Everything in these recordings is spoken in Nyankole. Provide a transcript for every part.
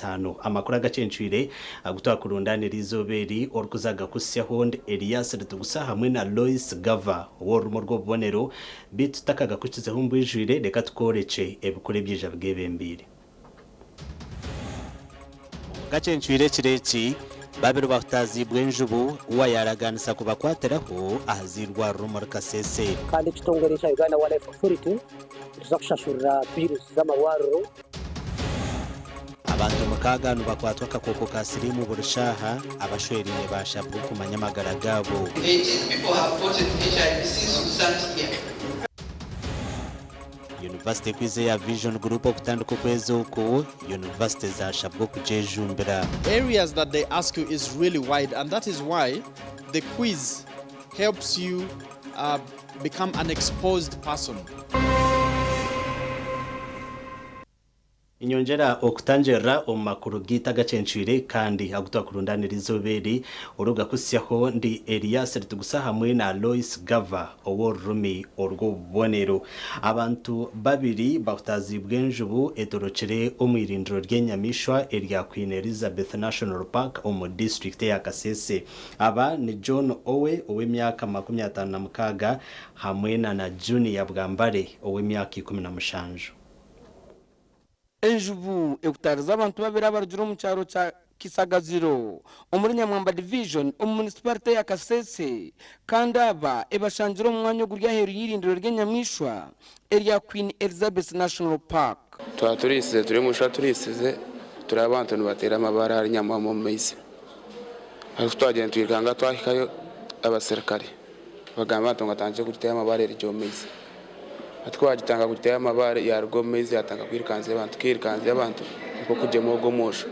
25. Amakuru agacencwire agu twakurundaanira eizooba eri orikuza kugakuhitsyaho ndi Elias Ritugusa hamwe na Lois Gava ow'orurimi orw'obubonero. Beitu tutakagakuhikizeho omu bwijwire reka tukworekye ebikuru ebyija bigeebembeire. Omu gacencwire ekiro eki, babiri bahutaaziibwe enjubu uwa yaaragaanisa kubakwatiraho aha z'eirwariro omuri Kasese. Kandi ekitongore ekya Uganda Wildlife Authority nituza kushashurira bills z'amarwariro. Abantu mukaaga nibakwatwa akakooko ka siriimu buri shaaha, abashweraine baashabwa okumanya amagara gaabo. 18 people have gotten HIV since we sat here. Yunivasite ekwiza eya Vision Group okutandika okwezi oku, yunivasite zaashabwa okugyejumbira. Areas that they ask you is really wide and that is why the quiz helps you uh, become an exposed person. Niinyongyera okutangirira omu makuru gaitu agacencwire kandi agu twakurundaanira eizooba eri, orikugakuhitsyaho ndi Elias Ritugusa hamwe na Lois Gava ow'orurimi orw'obubonero. Abantu babiri bahutaaziibwe enjubu etorokire omu irindiro ry'enyamaishwa erya Queen Elizabeth National Park omu disiturikiti eya Kasese. Aba ni John Owe ow'emyaka 56 hamwe na na Junior Bwambare ow'emyaka 17. Enjubu ekutaarize abantu babiri abarugire omu kyaro kya Kisagaziro omuri Nyamwamba Division omu munisiparite ya Kasese kandi aba ebashangire omu mwanya oguri aheeru y'eirindiro ry'enyamaishwa erya Queen Elizabeth National Park. Twaba turiisize turi omu ishwa turiisize tureba abantu nibateera amabaare ahari Nyamwamba omu maizi. Haza ku twagyenda nitwirukanga twahikayo abaserukare bagamba abantu ngu atandikye kugiteera amabaare erugye omu maizi. Hati ku baagitandika kugiteera amabaare yaaruga omu maizi yaatandika kwirukanzya abantu, kairukanzya abantu nikwo kugyema ogwo omwojo.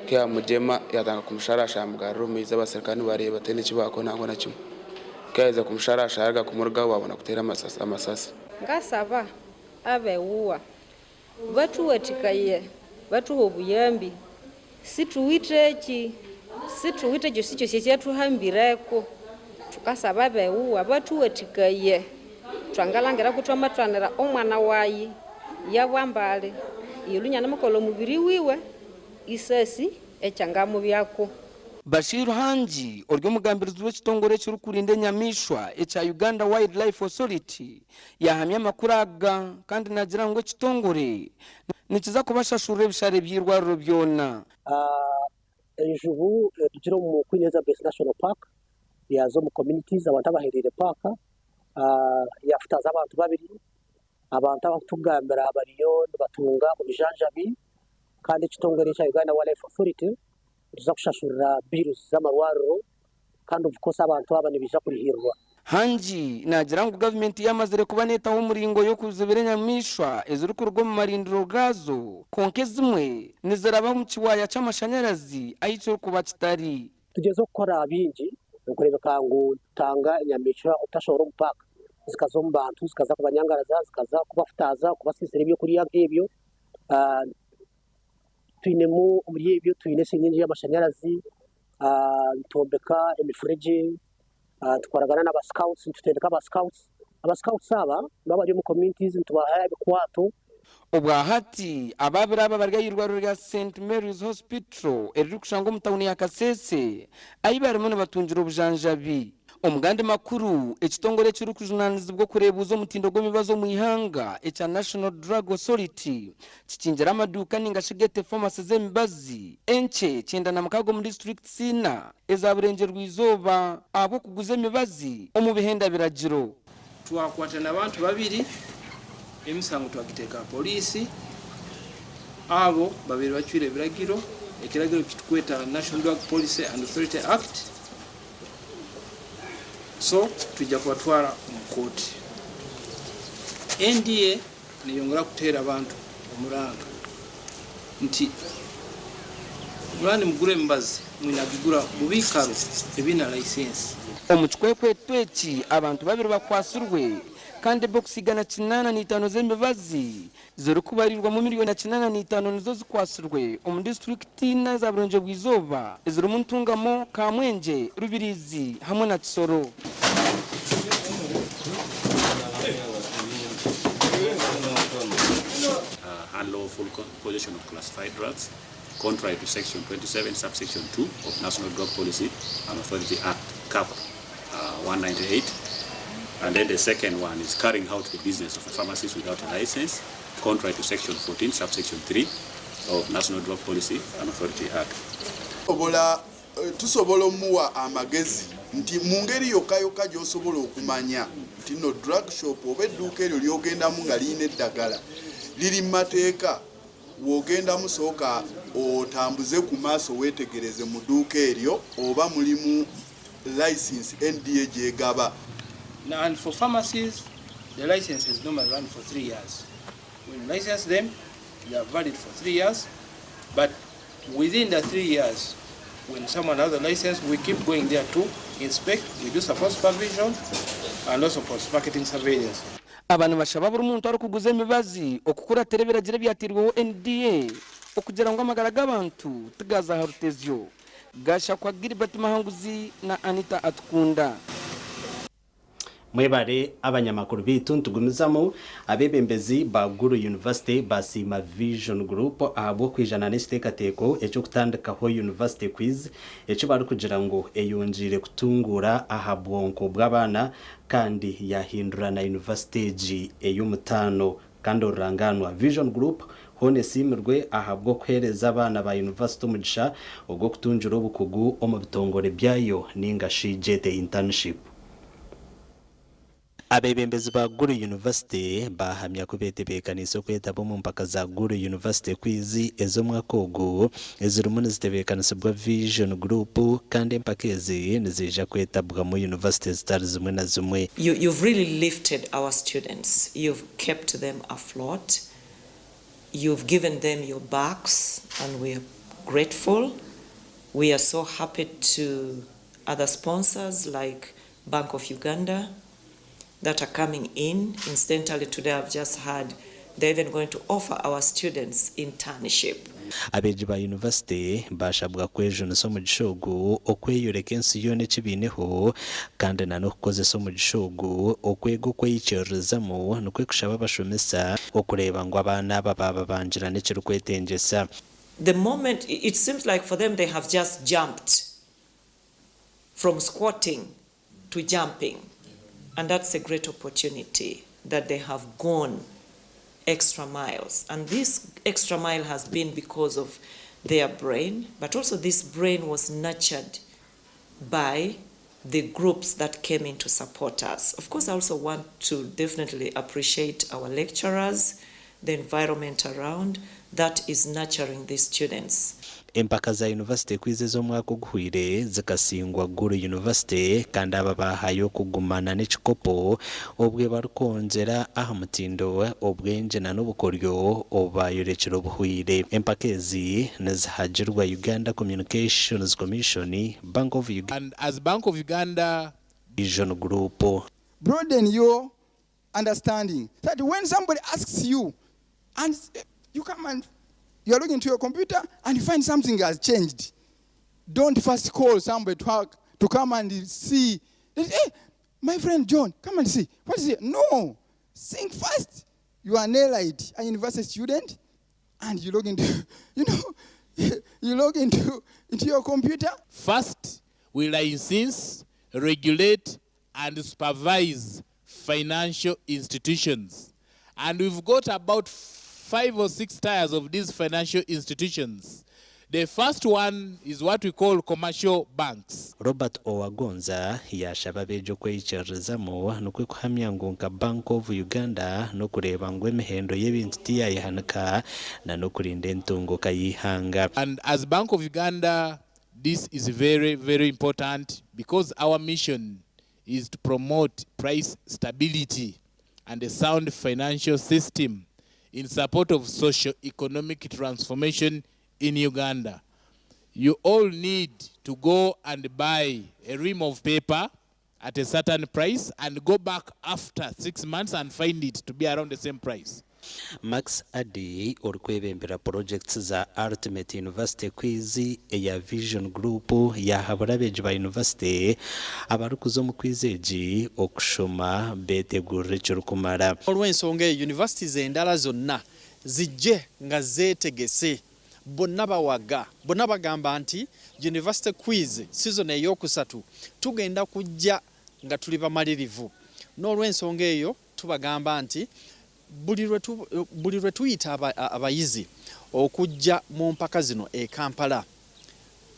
Ku yaamugyema yaatandika kumusharaashara amugarura omu maizi abaserukare nibareeba tihaine eki baakora nangwa na kimwe. Ku yaaheza kumusharaashara yaaruga kumurugaho baabona kuteera amasasi. Ngasaba abewuwa batuwatikaye batuhe obuyambi situwite eki situwite kyosi kyosi ekyatuhambireko tukasaba abewuwa batuwatikaye twangalangira ku twamathwanira omwana wayi yabwambale ilunya nimukolha omubiri wiwe isasi ekyangamubyako. Bashir Hangi ori omugambirizi w'ekitongore ekirikurinda enyamaishwa ekya Uganda Wildlife Authority yaahamya amakuru aga kandi naagira ngu ekitongore nikiza kubashashurira ebishare by'eirwariro byona. Enjubu erugire omu Queen Elizabeth National Park yaaza omu communities abantu abahereire paaka yaafutaza abantu babiri. Abantu abarikutugambira bariyo nibatunga obujanjabi kandi ekitongore ekya Uganda Wildlife Authority nituza kushashurira bills z'amarwariro kandi of course abantu aba nibaija kurihirirwa. Hangi naagira ngu gavumenti yaamazire kuba neetaho omuringo y'okuzibira enyamaishwa ezirikuruga omu marindiro gaazo kwonka ezimwe niziraba omu kiwaaya ky'amashanyarazi ahu kirikuba kitari. Tugyezeho kukora bingi okureebeka ngu nitutanga enyamaishwa obutashohora omu paaka zikaza omu bantu zikaza kubanyangaraza, zikaza kubafutaaza, kubasiisira ebyokurya nk'ebyo. Twinemu omuri ebyo twine senyenge y'amashanyarazi, nitwombeka emifuregye, nitukoragana n'aba scouts, nitutendeka aba scouts. Aba scouts aba nibaba bari omu communities nitubaha ebikwato. Obwa hati, ababiri aba bari aha irwariro rya St Mary's Hospital eririkushangwa omu tauni ya Kasese ahi barimu nibatungira obujanjabi. Omu gandi makuru, ekitongore ekirikujunaanizibwa okureebuuza omutindo gw'emibazi omu ihanga ekya National Drug Authority kikingire amaduuka ninga shi geete pharmacy z'emibazi enkye 96 omu disiturikiti ina eza Burengyerwa-izooba ahabw'okuguza emibazi omu bihenda biragiro. Twakwata n'abantu babiri, emisango twagiteeka aha poliisi. Abo babaire bacwire ebiragiro, ekiragiro eki turikweta National Drug Policy and Authority Act, so twija kubatwara omu kooti. NDA neyongera kuteera abantu omuranga nti mwaba nimugura emibazi mwine kugigura omu biikaro ebiine layisensi. Omu kikwekweto eki, abantu babiri bakwatsirwe kandi ebokisi 805 z'emibazi zirikubariirwamu miriyoni 85 nizo zikwatsirwe omu disiturikiti ina eza Burengyerwa-izooba ezirimu Ntungamo, Kamwengye, Rubirizi hamwe na Kisoro. Unlawful possession of classified drugs. contrary to Section 27, subsection 2 of National Drug Policy and Authority Act, CAP 198. And then the second one is carrying out the business of a pharmacist without a license, contrary to Section 14, subsection 3 of National Drug Policy and Authority Act. Tusobola omuwa amagezi nti mu ngeri yokka yokka gy'osobola okumanya nti no drug shop oba edduuka eryo ly'ogendamu nga lirina eddagala liri mu mateeka, w'ogendamu sooka otambuze ku maaso weetegereze mu dduuka eryo oba mulimu license NDA gy'egaba. Now, and for pharmacies, the licenses normally run for 3 years. When you license them, they are valid for 3 years, but within the 3 years, when someone has a license, we keep going there to inspect, we do support supervision, and also post-marketing surveillance. Abantu bashaba buri muntu arikuguza emibazi okukuratira ebiragiro ebyateirweho NDA okugira ngu amagara g'abantu tigaza aha rutezyo. Gashakwa Gilbert Mahanguzi na Anita Atukunda. Mwebare abanyamakuru bitu ntugumizamu abebembezi ba Gulu University basiima Vision Group ahabw'okwijana n'ekiteekateeko eky'okutandikaho University Quiz eki barikugira ngu eyongiire kutunguura aha bwonko bw'abaana kandi yahindura na university egi ey'omutaano kandi oruranganwa. Vision Group hoona esiimirwe ahabw'okuheereza abaana ba university omugisha ogw'okutungira obukugu omu bitongore byayo ninga shi gyete internship. Abebembezi ba Gulu University bahamya ku betebeekaniise okwetaba omu mpaka za Gulu University Quiz ez'omwaka ogu ezirimu nizitebeekanisibwa Vision Group kandi empaka ezi niziija kwetabwamu university zitari zimwe na zimwe. You've really lifted our students. You've kept them afloat. You've given them your backs, and we are grateful. We are so happy to other sponsors like Bank of Uganda that are coming in. Incidentally, today I've just heard they're even going to offer our students internship. Abeegi ba university bashabwa kwejunisa omugisha ogu okweyoreka ensi yoona ekibiineho kandi na n'okukozesa omugisha ogu okwega okweyikiririzamu nikwo kushaba abashomesa okureeba ngu abaana aba bababangira n'ekirikwetengyesa. The moment it seems like for them they have just jumped from squatting to jumping. And that's a great opportunity that they have gone extra miles. And this extra mile has been because of their brain, but also this brain was nurtured by the groups that came in to support us. Of course, I also want to definitely appreciate our lecturers, the environment around that is nurturing these students. Empaka za University Quiz ez'omwaka oguhwire zikasingwa Gulu University kandi aba bahayo okugumana n'ekikopo obwe barikwongyera aha mutindo obwengye na n'obukoryo obubayorekire obuhwire. Empaka ezi nizihagirwa Uganda Communications Commission, Bank of Uganda And as Bank of Uganda, Vision Group. Broaden your understanding that when somebody asks you and you come and you are looking into your computer and you find something has changed, don't first call somebody to come and see. Hey, my friend John, come and see. What is it? No. Think first. You are an elite, a university student, and you log into, you know, you log into your computer. First, we license, regulate, and supervise financial institutions. And we've got about 5 or 6 tiers of these financial institutions. The first one is what we call commercial banks. Robert Owagonza yashaba abeegi okweyikirizamu nikwo kuhamya ngu nka Bank of Uganda n'okureeba ngu emihendo y'ebintu tiyayihanika na n'okurinda entunguka y'ihanga. And as Bank of Uganda, this is very, very important because our mission is to promote price stability and a sound financial system in support of socio-economic transformation in Uganda. You all need to go and buy a ream of paper at a certain price and go back after 6 months and find it to be around the same price. Max Adi orikwebembera projects za Ultimate University Quiz eya Vision Group yahabura abeegi ba university abarikuza omu quiz egi okushoma betegurire ekirikumara. Olw'ensonga eyo universities endala zonna zijje nga zeetegese Bonna bawaga, bonna bagamba nti University Quiz season ey'okusatu tugenda kujja nga tuli bamalirivu. N'olwensonga eyo tubagamba nti buli lwe tuyita abayizi okujja mu mpaka zino e Kampala,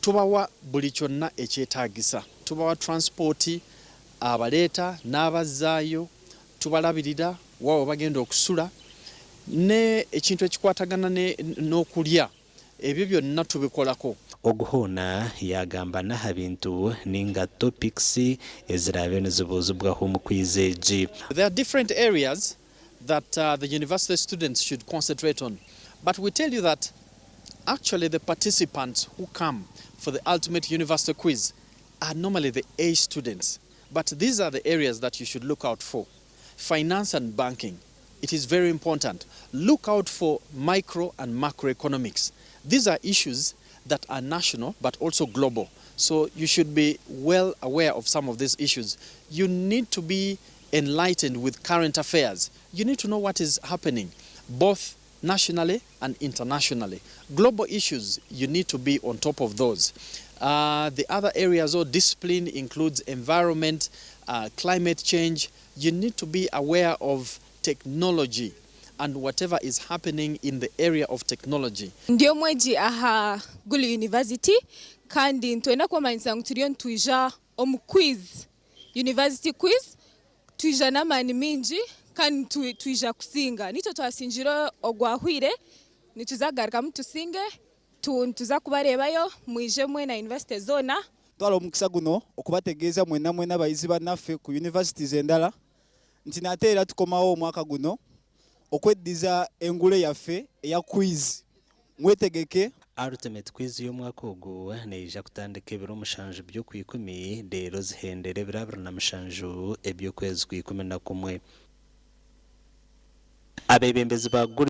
tubawa buli kyonna ekyetaagisa. Tubawa transport abaleeta n'abazzaayo, tubalabirira wa we bagenda okusula ne ekintu ekikwatagana n'okulya ebyo byonna tubikolako. Ogu hoona yaagamba n'aha bintu ninga topics eziraabe nizibuuzibwaho omu quiz egi. There are different areas that the university students should concentrate on but we tell you that actually the participants who come for the ultimate university quiz are normally the A students but these are the areas that you should look out for. Finance and banking, it is very important. Look out for micro and macroeconomics. These are issues that are national but also global. So you should be well aware of some of these issues. You need to be enlightened with current affairs. You need to know what is happening, both nationally and internationally. Global issues, you need to be on top of those. The other areas or discipline includes environment, climate change. You need to be aware of technology and whatever is happening in the area of technology. Ndi omwegi aha Gulu University kandi nitwenda kubamanyisa ngu turiyo nitwija omu quiz, University quiz, twija n'amaani maingi kandi twija kusinga. Naitwe twasingire ogwahwire nituza kugarukamu tusinge, nituza kubareebayo mwije mwena university zoona. Twala omukisa guno okubategeeza mwenna mwena abayizi bannaffe ku universities endala nti nate era tukomawo omwaka guno okweddiza engule yaffe eya quiz. Mwetegeke. Ultimate Quiz y'omwaka ogu neija kutandika ebiro mushanju by'Okwikumi reero zihendere ebiro 27 eby'okwezi Kwikumi na kumwe. Abeebembezi ba Gulu.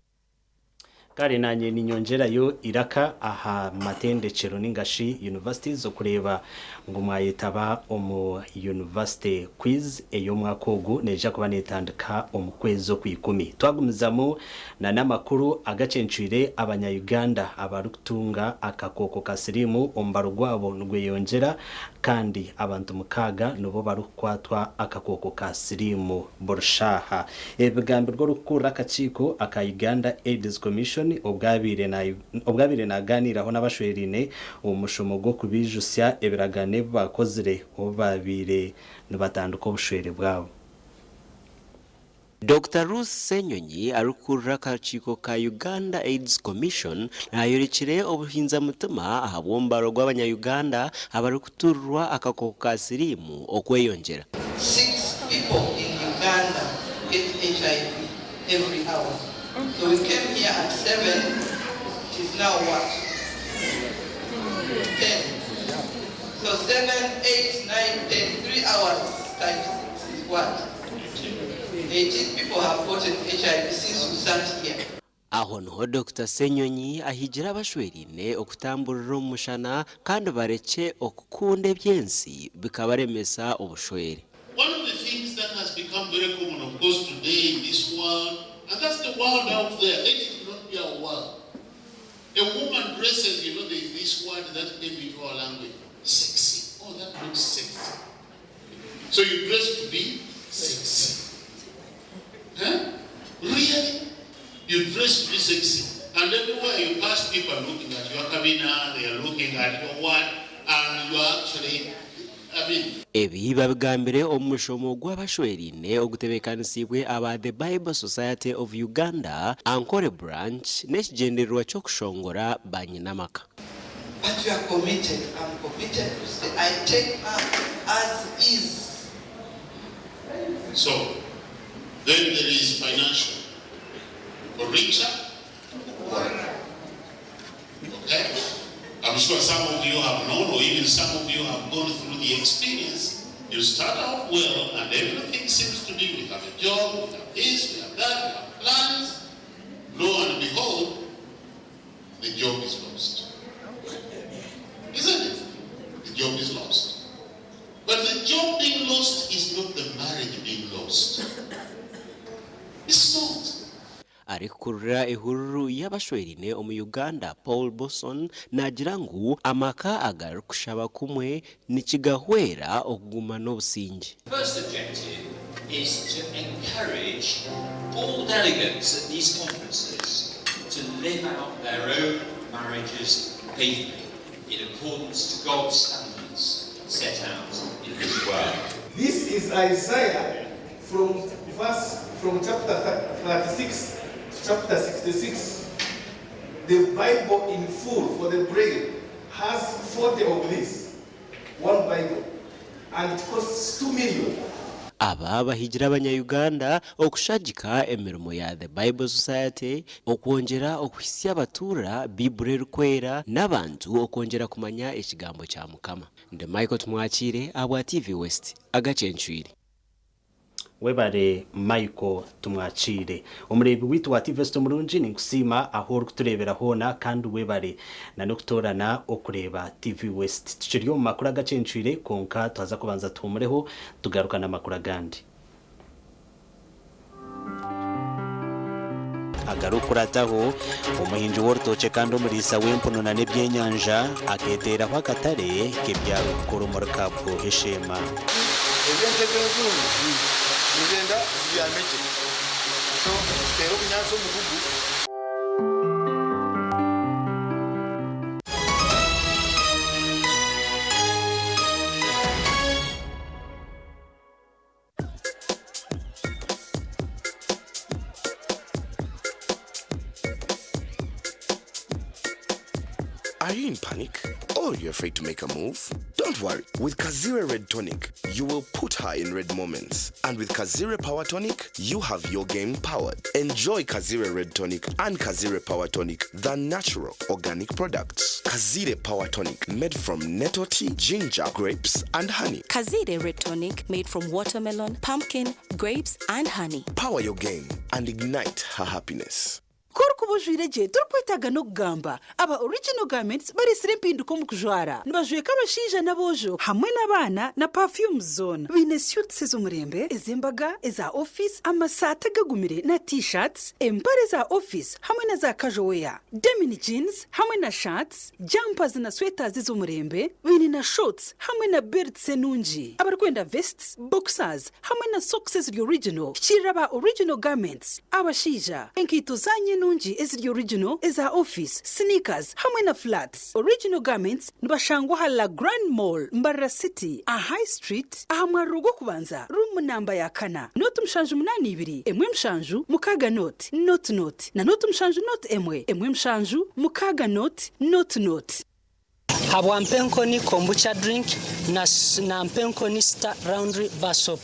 Kare nanye ninyongyerayo iraka aha matendekyero ninga shi universities okureeba ngu mwayetaba omu university quiz ey'omwaka ogu neija kuba netandika omu kwezi Okwikumi. Twagumizamu na n'amakuru agacencwire abanya Uganda abarikutunga akakooko ka siriimu omubaro gwabo nigweyongyera kandi abantu mukaaga nibo barikukwatwa akakooko ka siriimu buri shaaha. Ebi bigambirwe orikukurira akakiiko aka Uganda Aids Commission obwo abaire nagaaniiraho n'abashweraine omu mushomo gw'okubaijutsya ebiragaano ebi baakozire obu baabaire nibatandika obushwere bwabo. Dokita Ruth Ssenyonyi arikukurira akakiiko ka Uganda Aids Commission ayorekire obuhinza-mutima ahabw'omubaro gw'abanya Uganda abarikuturirwa akakooko ka siriimu okweyongyera. Six people in Uganda get HIV every hour. So we came here at 7, it is now what? 10. So 7, 8, 9, 10, 3 hours times 6 is what? 18 people have gotten HIV since we sat here. Aho niho Dokita Ssenyonyi ahigire abashweraine okutamburira omu mushana kandi barekye okukunda eby'ensi bikabaremesa obushwere. One of the things that has become very common, of course, today in this world, and that's the world out there, let it not be our world. A woman dresses, there is this word that came into our language, sexy. Oh, that looks sexy. So you dress to be sexy. Huh? Really? You dress to be sexy. And everywhere you pass, people are looking at your kabina, they are looking at your what, and you are actually, I mean, Ebi babigambire omu mushomo gw'abashweraine ogutebeekanisiibwe aba The Bible Society of Uganda Ankole Branch n'ekigyendererwa ky'okushongora banyinamaka. But you are committed. I'm committed to stay. I take her as is. So, then there is financial. For richer, poorer. Okay? I'm sure some of you have known, or even some of you have gone through the experience. You start off well, and everything seems to be, we have a job, we have this, we have that, we have plans. Lo and behold, the job is lost. Isn't it? The job is lost. But the job being lost is not the marriage being lost. It's not. Arikukurira ehururu y'abashweraine omu Uganda, Paul Bosson naagira ngu amaka agarikushaba kumwe nikigahwera okuguma n'obusingye. First objective is to encourage all delegates at these conferences to live out their own marriages faithfully in accordance to God's standards set out in His Word. This is Isaiah from verse from chapter 36 to chapter 66. The Bible in full for the braille has 40 of these, one Bible, and it costs 2 million. Aba bahigire abanya-Uganda okushagika emirimo ya The Bible Society, okwongyera okuhitsya abatuura Baiburi erikwera n'abantu okwongyera kumanya ekigambo kya Mukama. Ndi Michael Tumwakiire ahabwa TV West, Agacencwire. Webare Michael Tumwakiire. Omureebi waitu wa TV West omurungi ninkusiima ahu orikutureebera hoona kandi webare na n'okutoorana okureeba TV West. Tukiri omu makuru agacencwire kwonka twaza kubanza tuhumureho tugaruka n'amakuru agandi. Agarikukurataho, omuhingi w'orutookye kandi omuriisa w'empunu na n'ebyenyanja aketeeraho akatare k'ebyarikukora omuri Kabwohe Sheema. Eby'ente ez'enzungu nizenda zibyame gye, so nituteera obunyaatsi omugugu. Are you in panic? Or you're afraid to make a move? Don't worry. With Kazire Red Tonic, you will put her in red moments. And with Kazire Power Tonic, you have your game powered. Enjoy Kazire Red Tonic and Kazire Power Tonic, the natural organic products. Kazire Power Tonic, made from nettle tea, ginger, grapes, and honey. Kazire Red Tonic made from watermelon, pumpkin, grapes, and honey. Power your game and ignite her happiness. Ku orikuba ojwaire gye torikwetaaga n'okugamba. Aba Original Garments bareetsire empinduka omu kujwara. Nibajweka abashaija n'aboojo hamwe n'abaana na perfumes zoona. Baine suits ez'omurembe, ez'embaga, eza ofiisi, amasaati agagumire na T-shirts, empare za ofiisi hamwe na za casual wear, denim jeans hamwe na shirts, jumpers na sweaters ez'omurembe. Baine na shorts hamwe na belts enungi. Abarikwenda vests, boxers hamwe na socks eziri original, hikiirira aba Original Garments. Abashaija, enkaito zaanyu enungi eziri original, eza ofiisi, sneakers hamwe na flats. Original Garments nibashangwa aha La Grande Mall, Mbarara City, aha High Street, aha mwariro gw'okubanza, ruumu namba ya kana, nooti 782, emwe mushanju, mukaaga nooti, nooti nooti, na nooti mushanju nooti emwe, emwe mushanju, mukaaga nooti, nooti nooti. Habwa Mpenkoni Kombucha Drink na na Mpenkoni Star Laundry Bar Soap.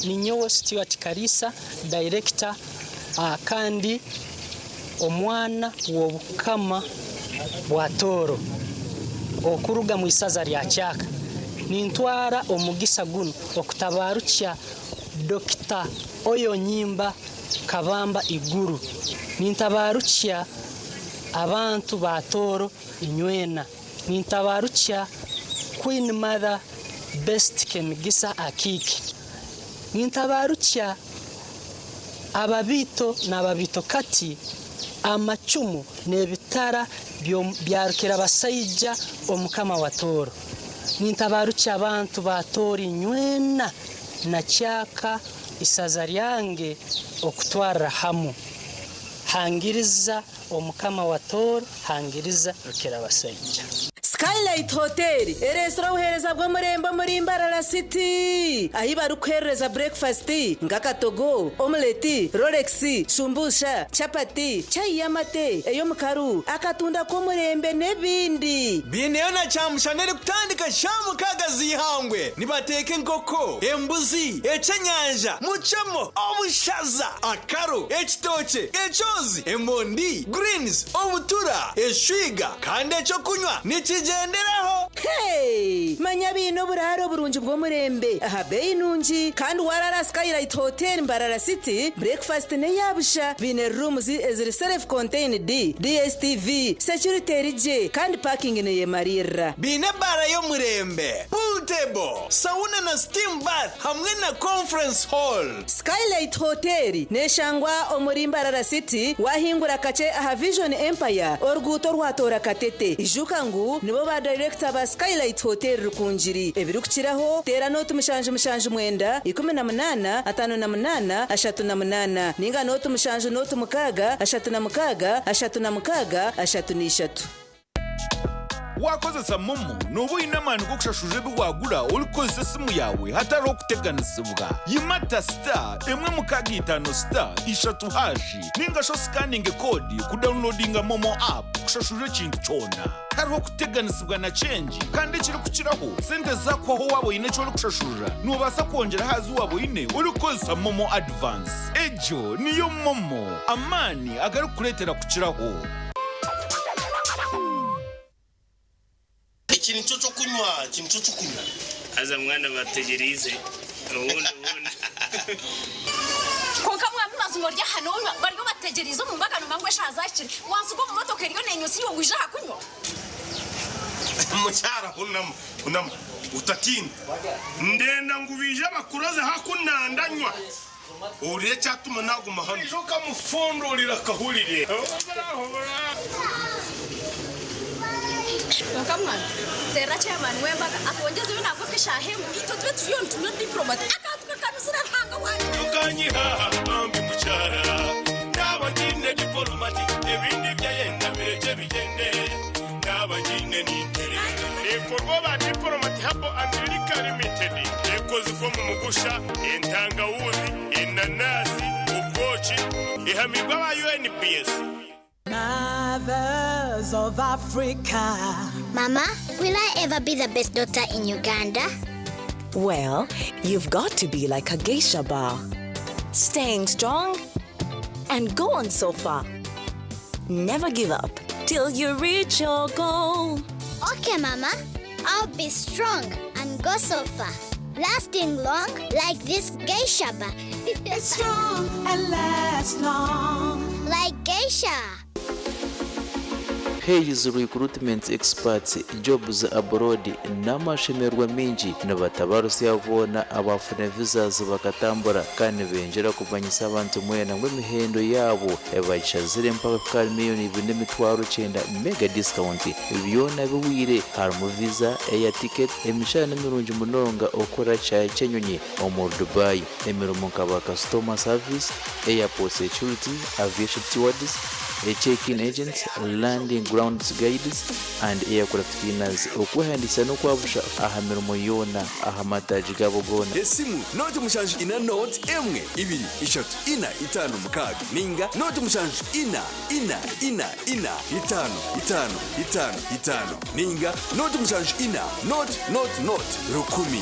Ninyowe Stuart Kariisa, Director kandi omwana w'Obukama bwa Tooro okuruga mu isaza rya Kyaka. Nintwara omugisa gunu okutabarukya Dokita Oyonyimba Kabamba Iguru. Nintabarukya abantu ba Tooro inywena. Nintabarukya Queen Mother Best Kemigisa Akiiki. Nintabarukya ababiito n'ababiitokati, amacumu n'ebitara bya Rukirabasaija Omukama wa Tooro. Nintabarukya abantu ba Tooro inywena na Kyaka isaza ryange okutwarra hamu. Hangiriza Omukama wa Tooro, hangiriza Rukirabasaija. Skylight Hotel ereetsire obuheereza bw'omurembe omuri Mbarara City ahi barikuheerereza burekifasiti nk'akatogo, omuleti, rolex, shumbusha, chapati, chai y'amate, ey'omukaru, akatunda k'omurembe n'ebindi. Baineyo na kyamushana erikutandika shaaha mukaaga z'eihangwe. Nibateeka enkoko, embuzi, eky'enyanja, mucemo, obushaza, akaro, ekitookye, ekyozi, emondi, greens, obutura, eshwiga kandi eky'okunywa nikigyenderaho. Hey! Manya baine oburaaro burungi bw'omurembe aha beeyi nungi kandi waaraara Skylight Hotel Mbarara City, breakfast n'eya busha. Baine rooms eziri self contained, DSTV, security eri gye kandi parking neyemariirira. Baine ebaara y'omurembe, pool. Pool table, sauna na steam bath hamwe na conference hall. Skylight Hotel neshangwa omuri Mbarara City wahingura kache aha Vision Empire oruguuto rwatora Katete. Ijuka ngu nibo ba director ba Skylight Hotel Rukungiri. Ebirikukiraho teera nooti 779 18 58 38 ninga nooti 7 nooti 6 36 36 33. Wakozesa MoMo noba oine amaani g'okushashurira ebi wagura orikukozesa esimu yaawe hatariho okuteganisibwa. Yimata star emwe mukaaga itaano star ishatu hashi ninga shi osikaninge koodi kudawunilodinga MoMo app kushashurira ekintu kyona. Hariho okuteganisibwa na kyengi kandi ekirikukiraho sente zaakuhwaho waaba oine eki orikushashurira noobaasa kwongyera aha zi waaba oine orikukozesa MoMo Advance. Egyo niyo MoMo, amaani agarikukureetera kukiraho. Eki nikyo ky'okunywa, eki nikyo ky'okunywa. Haza mwana bategyereize obundi obundi. Kwonka mwami mazima ori aha nonywa bariyo bategyereize omu mbaga nomanya ngu eshaaha zahikire wansiga omu motoka eriyo nenywa iwe waija aha kunywa. Mukyara hunama, hunama otatiina. Ndenda ngu baije bakuroze haku nandanywa. Ohurire ekyatuma naguma hanu. Oija okamufundurira akahurire. Kwonka mwana teera chairman w'embaga atwongyeze ebi naakuha eshaaha emwe itwe tube turiyo nitunywa diplomat akantu kakanuzire Ruhanga wangye. Tokanyiha bambi mukyara naaba ngiine dipolomati ebindi byayenda birekye bigyende naaba ngiine ninterera. Neekorwa ba Diplomat Herbal and Liquor Limited ekozirwe omu mugusha, entangawuzi, enanasi, obwoki, ehamibwe aba UNBS. Mothers of Africa. Mama, will I ever be the best daughter in Uganda? Well, you've got to be like a geisha bar. Staying strong and go on so far. Never give up till you reach your goal. Okay, Mama. I'll be strong and go so far. Lasting long like this geisha bar. It's strong and lasts long. Like geisha. Hayes Recruitment Experts Jobs Abroad n'amashemererwa mingi nibatabarusya boona abafuna visas bakatambura kandi nibengyera kumanyisa abantu mwena ngu emihendo yaabo ebagishazire mpaka kukara 2,900,000 mega discount. Byona biwire harimu visa, air ticket, emishahara n'emirungi munonga okukora kishaayi ky'enyonyi omu Dubai, emirimo nka ba customer service, airport security, aviation stewards, check-in agents, landing grounds guides and aircraft cleaners. Okwehandiikisa n'okwabusha aha mirimo yoona aha mataagi gaabo goona. Esimu nooti mushanju ina nooti emwe ibiri ishatu ina itaano mukaaga ninga nooti mushanju ina ina ina ina itaano itaano itaano itaano ninga nooti mushanju ina nooti nooti nooti rukumi.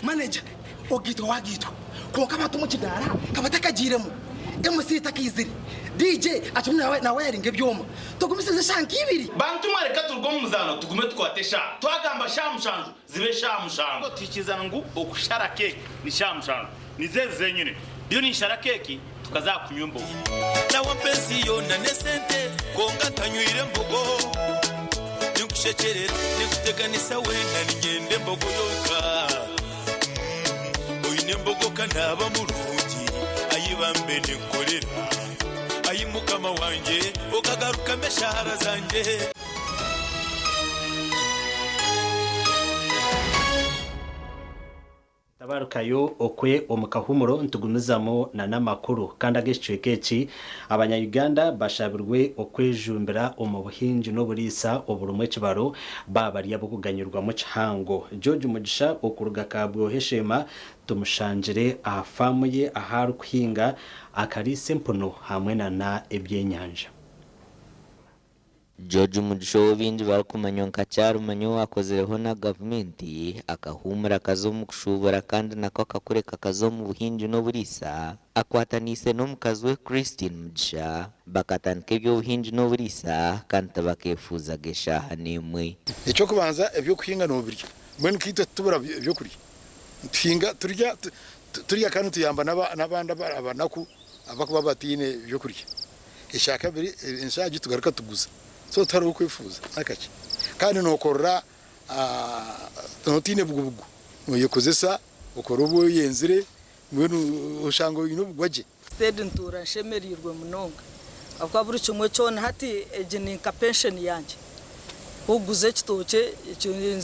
Manager ogitwa wagitwa konka abantu mu kidara kabatakagiiremu MC takaizire DJ akimwe nawe nawe yaringa ebyoma tugumisize shanka ibiri. Bantu mwareka turuge omu muzaano tugume tukwate sha twagamba sha mushanju zibe sha mushanju tuhikizana ngu okushara keki ni sha mushanju nizezi zenyine ndiyo ninshara keki tukazakunywa embogo. Nawe mpensi yona nesente konka ntanywire embogo ninkushekyerera ninkuteganisa wena ninyenda embogo yoka oine embogo kanaba murungi ayibambe ninkorera ayi mukama wanje okagaruka meshahara zanje. Tabarukayo okwe omu kahumuro ntugumizamo na n'amakuru kandi ag'ekicweka eki abanya-Uganda bashabirwe okwejumbira omu buhingi n'oburiisa oburumwe ekibaro baabari ab'okuganyirwamu kihango. George Mugisha okuruga Kabwohe-Sheema tumushangire aha faamu ye ahu arikuhinga akariisa empuno hamwe na ebyenyanja. George Mugisha ou baingi barikumanywa nka Kyarumanyo owakozireho na gavumenti akahumura akaza omu kushuubura kandi nako akakureka akaza omu buhingi n'oburiisa akwataniise n'omukazi we Christine Mugisha bakatandika eby'obuhingi n'oburiisa kandi tibakeefuuzaga eshaaha n'emwe. Ekyokubanza ebyokuhinga n'obirya mbwenu kaitwe titubura ebyokurya tuhinga turya turya kandi tuyamba n'abandi abanaku abakuba bataine ebyokurya. Ekyakabiri enshaagi tugaruka tuguza. So tihariho kwefuuza n'akakye. Kandi nookorera otaine bugubugu. Nooyekozesa okora obu oyenzire mbwenu oshanga oine obugwagye. Steady ntuura nshemereirwe munonga ahabw'okuba buri kimwe kyona hati egi ni nka pensheni yangye. Okuguza ekitookye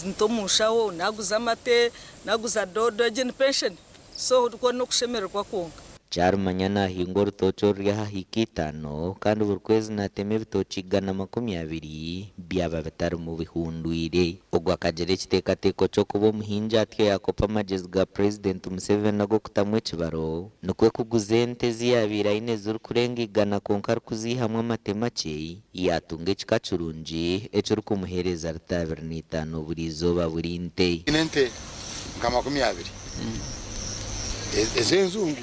nta omu nshaho, naguza amate, naguza doodo egi ni pensheni so okwo n'okushemererwa kwonka. Kyarumanya naahingwa orutookye oruri aha hiika itaano kandi buri kwezi naatema ebitookye 120 byaba bitarimu bihundwire. Ogu akagira ekiteekateeko ky'okuba omuhingi atyo yaakopa amagyezi ga Purezidenti Museveni ag'okutamu ekibaro nikwo kuguza ente ezi yaabaire aine zirikurenga 100 kwonka arikuziihamu amate makye yaatunga ekika kirungi ekirikumuheereza lita 25 buri izooba buri nte. Nyine ente nka 20 ez'enzungu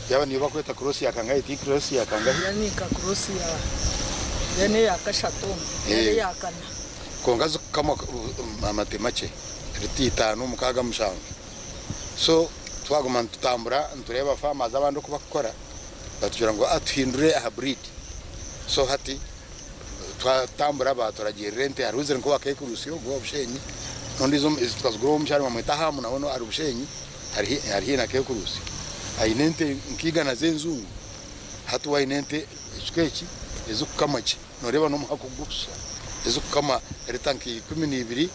yaaba niyo barikweta cross ya kangahi ti cross ya kangahi. Ni nka cross ya mbwenu eya kashatu nari eya kana. Kwonka zikukamwa amate makye lita itaano, mukaaga, mushanju. So twaguma nitutambura nitureeba farmers abandi oku bakukora batugira ngu tuhindure aha breed. So hati twatambura baaturagiirira ente hariho eziri nk'owa Keekurusi ogwo owa Bushenyi n'ondiijo ezi tukazigura ow'omukyara nibamweta Hamu nawe ari Bushenyi ari haihi na Keekurusi. Aine ente nka igana z'enzungu. Hati we aine ente ekika eki ezikukamwa gye. Nooreeba n'omuhako gurikusha ezikukamwa lita nka 12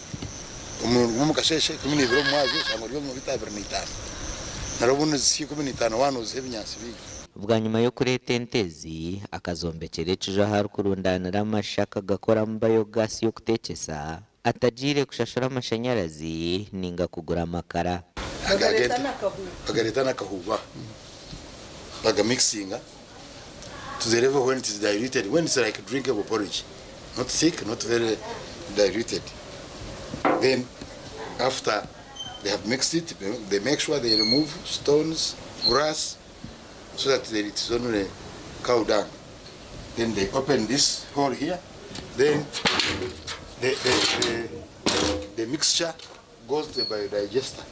omurundi gumwe omu kasheeshe, 12 omu mwazyo oshanga ori omu lita 25. Nari obundi nizihika 15 waaba nooziha ebinyaatsi bingi. Bwanyima y'okureeta ente ezi, akazombekyera ekiju ahu arikurundaanira amasha akagakoramu biogas y'okuteekyesa atagiire kushashura amashanyarazi ninga kugura amakara. Bagareeta n'akahuuba bagamixinga to the level when it is diluted, when it's like drinkable porridge, not thick, not very diluted. Then after they have mixed it, they make sure they remove stones, grass, so that it is only cow dung. Then they open this hole here, then the mixture goes to the biodigester.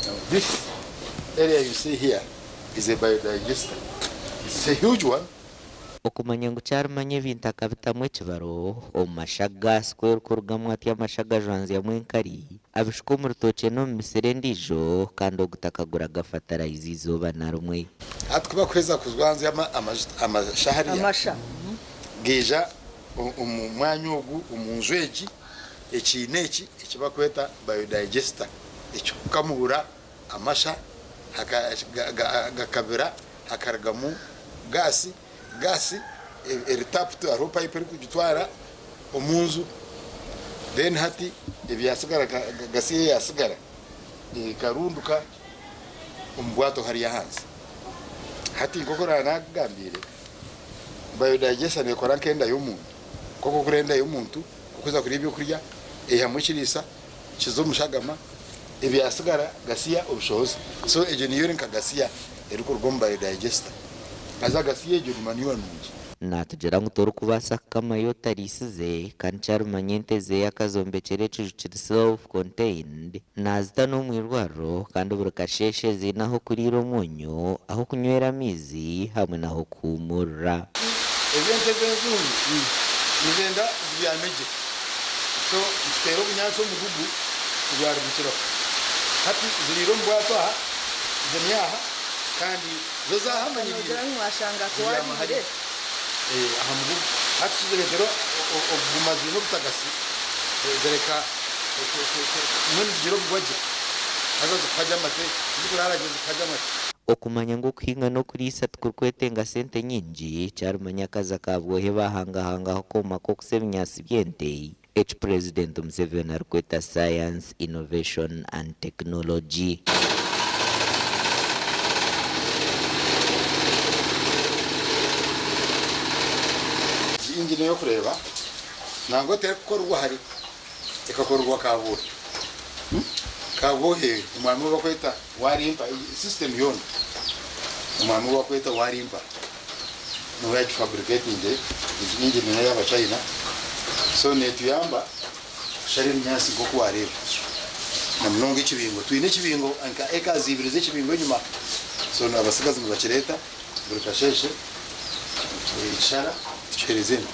Now this area you see here is a biodigester. It's a huge one. Okumanya ngu Kyarumanya ebintu akabitamu ekibaro omu masha gaasi ku erikurugamu atyo amasha agajwanzyamu enkari, abishuka omu rutookye n'omu misiri endiijo kandi ogu takaguraga fatarayiza eizooba na rimwe. Hati ku bakuheza kujwanzya amasha hariya, Amasha. gaija omu mwanya ogu omu nju egi, ekiina eki eki barikweta biodigester ekikukamuura amasha gakabira hakarugamu gaasi, gaasi eri tapped hariho pipe erikugitwara omu nju then hati ebyasigara gasi eyasigara ekarunduka omu bwato hariya ahansi. Hati nk'oku nakugambiire biodigester neekora nk'enda y'omuntu, nk'oku okura enda y'omuntu okuza kurya ebyokurya eihamu ekiriisa kiza omu shagama ebyasigara gasiya obushohozi. So egyo niyo eri nka gasiya erikuruga omu biodigester. Haza gasiya egyo ni manure nungi. Naatugira ngu torikubaasa kukamayo otariisize kandi Kyarumanya ente ze akazombekyera ekiju kiri self contained naazita n'omu irwariro kandi buri kasheeshe ziine ah'okuriira omwonyo, ah'okunywera amaizi hamwe n'ah'okuhuumurira. Ezo ente z'enzungu nizenda zibyame gye, so nituteera obunyaatsi omugugu tibwarugukiraho. Hati ziriire omu bwato aha, ziri aha kandi zo zahamanyiriire Noogira ngu mwashanga zibyama hariya twariire. aha mugugu. Hati tuzireetera okuguma ziine obutagasi, zireka mbwenu zigira obugwagye haza zikuha gye amate, tizikuraara gye zikuha gye amate. Okumanya ngu okuhinga n'okuriisa tikurikwetenga sente nyingi, Kyarumanya akaza Kabwohe baahangahangaho akooma k'okusa ebinyaatsi by'ente eki Purezidenti Museveni arikweta Science, Innovation and Technology. Egi engine ey'okureeba nangwa terikukorwa hare, ekakorwa Kabwohe. Kabwohe omwami ou barikweta Warimpa, system yoona omwami ou barikweta Warimpa niwe yagifabricatingire. Egi engine n'ey'Abachina so neetuyamba kushara ebinyaatsi nk'oku waareeba na munonga ekibingo. Twine ekibingo nka acres ibiri z'ekibingo enyima so abatsigazi nibakireeta buri kasheeshe. Tukishara tukiheereza ente.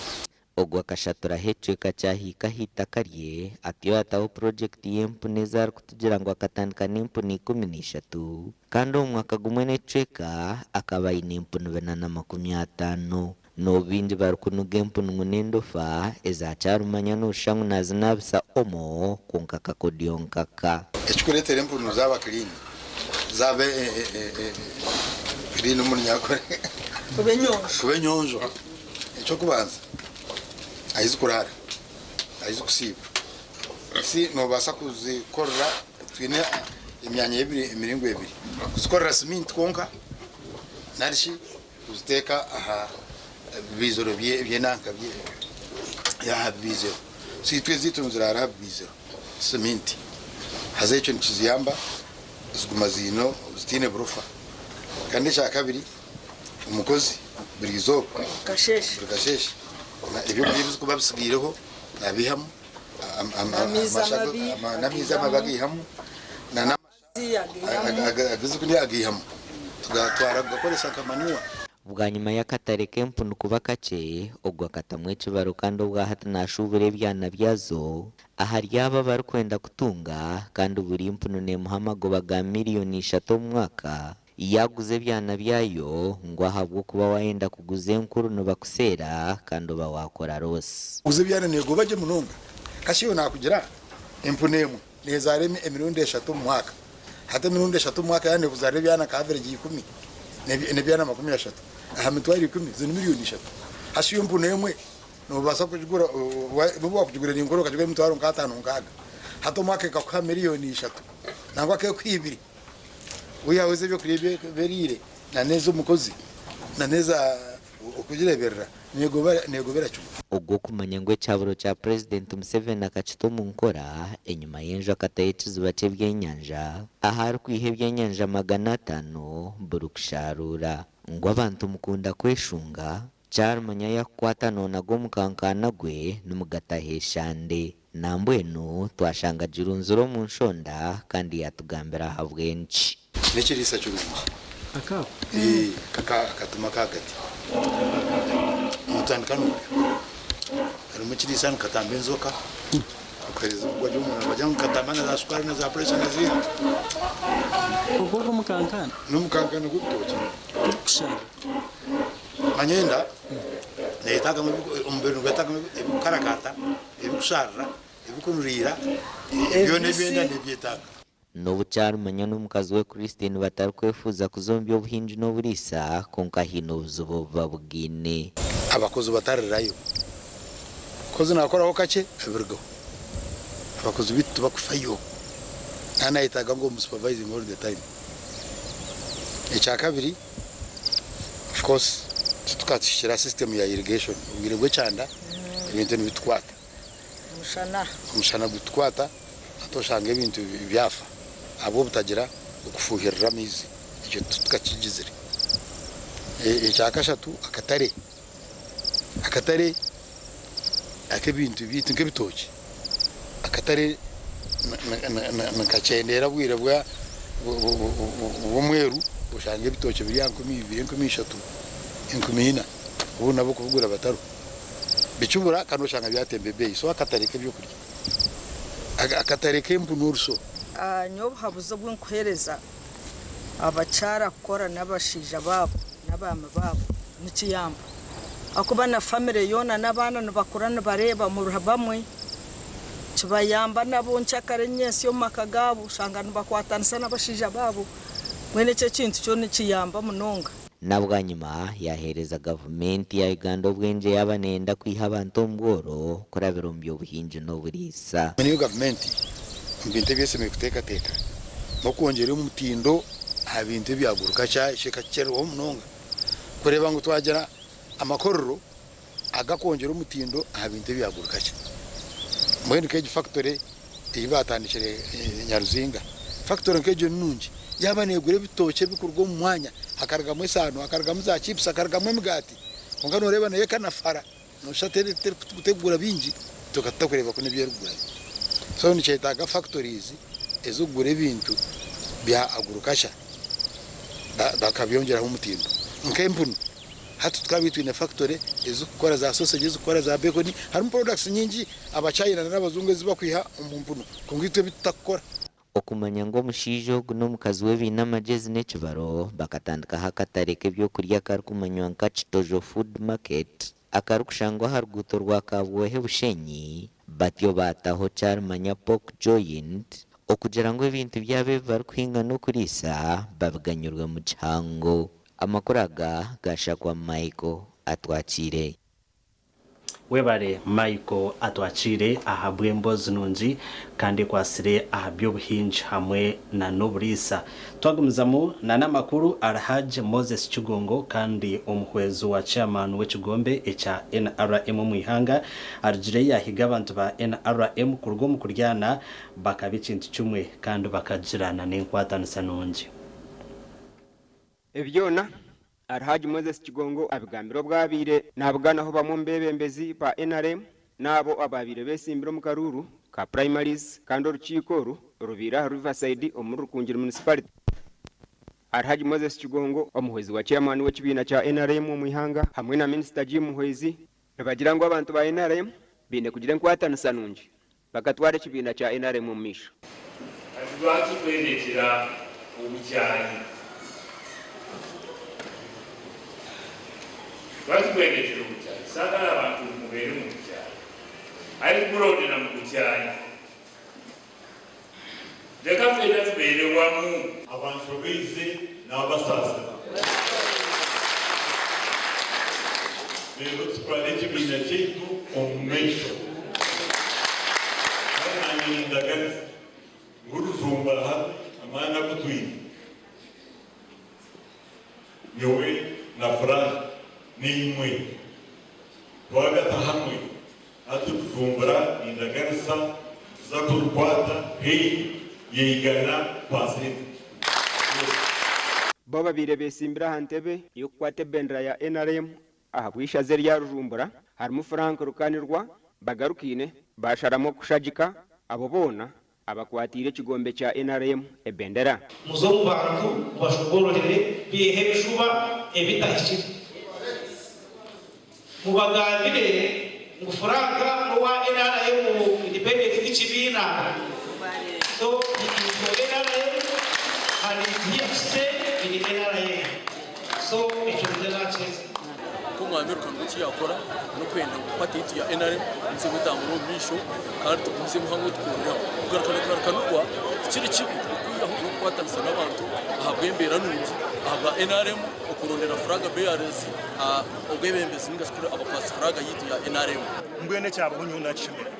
Ogu akashaturaho ekicweka kyahiika aha itaka rye atyo yataho purogyekiti y'empunu ezi arikutugira ngu akatandika n'empunu 13 kandi omu mwaka gumwe n'ekicweka akaba aine empunu 450. N'obu baingi barikunuga empunu ngu n'endofa, eza Kyarumanya nooshusha ngu naazinaabisa omo kwonka akakodyo nkaka. Ekikureetera empunu zaaba clean, zaaba clean omu Runyankore Kuba enyonjo. Kuba enyonjo. Eky'okubanza, ahi zikuraara, ahi zikusiiba. Si noobaasa kuzikorera, twine emyanya y'emiringo ebiri, kuzikorera siminti kwonka nari shi kuziteeka aha bibiiziro by'enanka aha bibiiziro. So itwe ezaitu niziraara aha bibiiziro, siminti. Haza ekyo nikiziyamba ziguma ziine zitaine burofa. Kandi ekyakabiri, omukozi buri izooba buri kasheeshe ebyokurya ebirikuba bitsigaireho nabiihamu, n'amaizi amabi agaihamu, n'amashago agaihamu tugatwara kugakoresa nka manure. Bwanyima y'akatare k'empunu kuba kakye, ogwo akatamu ekibaro kandi obwahati nashuubura ebyana byazo ahari abo abarikwenda kutunga kandi buri mpunu nemuha amagoba ga miriyoni ishatu omu mwaka. Yaaguza ebyana byayo ngu ahabw'okuba waayenda kuguza enkuru nibakuseera kandi oba waakora roosi. Kuguza ebyana neegoba gye munonga. Kasha iwe naakugira empunu emwe neezaara emirundi eshatu omu mwaka. Hati emirundi eshatu omu mwaka yaaba neekuzaarira ebyana nka average ikumi, n'ebyana 30. Aha mitwaro ikumi, ezo ni miriyoni ishatu. Hasha iyo empunu emwe noobaasa kugigura, n'obu waakugigura eri nkuru okagigura emitwaro nk'ataano nkaaga. Hati omwaka ekakuha miriyoni ishatu nangwa ak'ekuha ibiri. Wihaho ez'ebyokurya ebi eriire na n'ez'omukozi na n'eza okugireeberera neegobera kimwe. Ogw'okumanya ngu ekihaburo kya Purezidenti Museveni akakita omu nkora, enyima y'enju akatayo ekiziba ky'ebyenyanja ahu arikwiha ebyenyanja 500 buri kusharuura. Ngu abantu mukunda kweshunga, Kyarumanya yakukwata nonaga omukankaana gwe nimugataho eshande. Nambwenu twashanga girunzire omu nshonda kandi yatugambira ahabw'enki. N'ekiriisa kirungi. Akaako? Ee, kaka akatuma akagati. Notandika n'oryo. Harimu ekiriisa nikatamba enjoka, okuhereza obugwa gy'omuntu nibagira ngu nikatamba na za shukaari na za puresha na ziiha. Ogwo ogw'omukankaana? N'omukankaana gw'ebitookye. Gurikusharira. Manya enda neyetagamu omubiri nigwetagamu ebikukarakata, ebikusharira, ebikunuriira, byona ebi enda nebyetaaga. N'obu Kyarumanya n'omukazi we Christine batarikwefuuza kuza omu by'obuhingi n'oburiisa, kwonka haine obuzibu obu babugaine. Abakozi batarirayo. Omukozi nakoraho kakye abirugaho. Abakozi beitu tibakufayo. Naba nayetaaga ngu omu supervising all the time. Ekyakabiri. Of course titukahikire aha system ya irrigation, obwire bw'ekyanda ebintu nibitukwata, omushana gutukwata hati oshanga ebintu byafa ahabw'obutagira okufuuhirira amaizi, ekyo titukakigizire. Ekyakashatu akatare, akatare ak'ebintu byaitu nk'ebitookye, akatare nikakyendeera obwire bw'omweru oshanga ebitookye biri aha 2000, 3000, 4000 obundi n'ab'okubigura batariho. Bikibura kandi oshanga byatemba ebeeyi so akatare k'ebyokurya, akatare k'empu n'oruso. Nyowe obuhabuzi obu nkuheereza abakyara kukora n'abashaija baabo n'abaami baabo nikiyamba ahakuba na famire yoona n'abaana nibakura nibareeba muri bamwe kibayamba nabo nkyakare nyentsya omu maka gaabo oshanga nibakwatanisa n'abashaija baabo mbwenu ekyo ekintu kyo nikiyamba munonga. Na bwanyima yaaheereza gavumenti ya Uganda obwengye yaaba neeyenda kwiha abantu omu bworo kurabira omu by'obuhingi n'oburiisa. Niyo gavumenti omu bintu ebi eshemereire kuteekateeka n'okwongyera omutindo aha bintu ebyaguruka kyakyererwaho munonga kureeba ngu twagira amakorero agakwongyera omutindo aha bintu ebyaguruka kye. Mbwenu nk'egi fakitore ei baatandikire Nyaruzinga, fakitore nk'egyo ni nungi yaaba neegura ebitookye ebirikuruga omu mwanya hakarugamu esaano, hakarugamu za chipusi, hakarugamu emigaati kwonka nooreeba nayo ekanafara nooshusha terikugura bingi itwe tutakureeba ku n'ebi erikugurayo. So nikyetaaga factories ezirikugura ebintu bya agurukasha bakabyongyeraho omutindo nk'empunu. Hati tukabaire twine factory ezikukora za sausage, ezikukora za bacon, harimu products nyingi abachina n'abazungu ezi bakwiha omu mpunu kwonka itwe ebi tutakukora. Okumanya ngu omushaija ogu n'omukazi we baine amagyezi n'ekibaro, bakatandikaho akatare k'ebyokurya akarikumanywa nka Kitojo Food Market akarikushangwa aha ruguuto rwa Kabwohe Bushenyi batyo baataho Kyarimanya Pork Joint okugira ngu ebintu byabo ebi barikuhinga n'okuriisa babiganyurwe mu kihango. Amakuru aga gashakwa Michael Atwakiire. Webare Michael Atwakiire ahabw'emboozi nungi kandi ekwatsire aha by'obuhingi hamwe na n'oburiisa. Twagumizamu na n'amakuru, Alhaj Moses Kigongo kandi omuhwezi wa Chairman w'ekigombe ekya nrm omu ihanga arugireyo yahiga abantu ba nrm kuruga omu kuryana bakaba ekintu kimwe kandi bakagirana n'enkwatanisa nungi. Ebi byona, Alhaji Moses Kigongo abigambire obu abaire nabuganaho bamwe omu beebembezi ba nrm n'abo abaabaire beesimbire omu karuuru ka primaries kandi orukiiko oru rubaire aha Riverside omuri Rukungiri Municipality. Alhaji Moses Kigongo, omuhwezi wa Chairman w'ekibiina kya nrm omu ihanga hamwe na Minisita Jim Muhwezi nibagira ngu abantu ba nrm baine kugira enkwatanisa nungi bakatwara ekibiina kya nrm omu maisho. Hati lwaki twereetera obukyayi? Lwaki twereetera obukyayi? Saagala abantu mubeere mu bukyayi. Ayi kulondera mu bukyayi. Leka ffenna tubeere wamu. Abanshobeize naabasaasira. Reero tutware ekibiina kyaitu omu maisho. Kandi naanye nindaganisa ngu Rujumbura hati amaani agu twine, nyowe na Frank naimwe twagata hamwe, hati Rujumbura nindaganisa nituza kurukwata haihi ya 100%. Bo ababaire beesimbire aha ntebe y'okukwata ebendera ya nrm ahabw'eishaza erya Rujumbura harimu Frank Rukanirwa, Bagarukaine baasharamu okushagika abo boona abakwatiire ekigombe kya nrm ebendera. Muze omu bantu mubashoboororere biihe ebishuba ebitahikire. Mubagambire ngu Frank n'owa nrm Independent ti kibiina. So he is for nrm and is here to stay in nrm. So ekyo nikyo naakiheza. Nk'omwami Rukanurwa eki yaakora n'okwenda ngu paati yaitu ya nrm egumize etambure omu maisho kandi tugumizemu hamwe tukorere hamwe. Kugarukana kwa Rukanurwa tikiri kibi okwihaho n'okukwatanisa n'abantu ahabw'embeera nungi ahabwa nrm okurondera furaaga bearers obwebembezi ninga shi abakwatsi furaaga yaitu ya nrm. Mbwenu ekyabaho nyowe nakishemera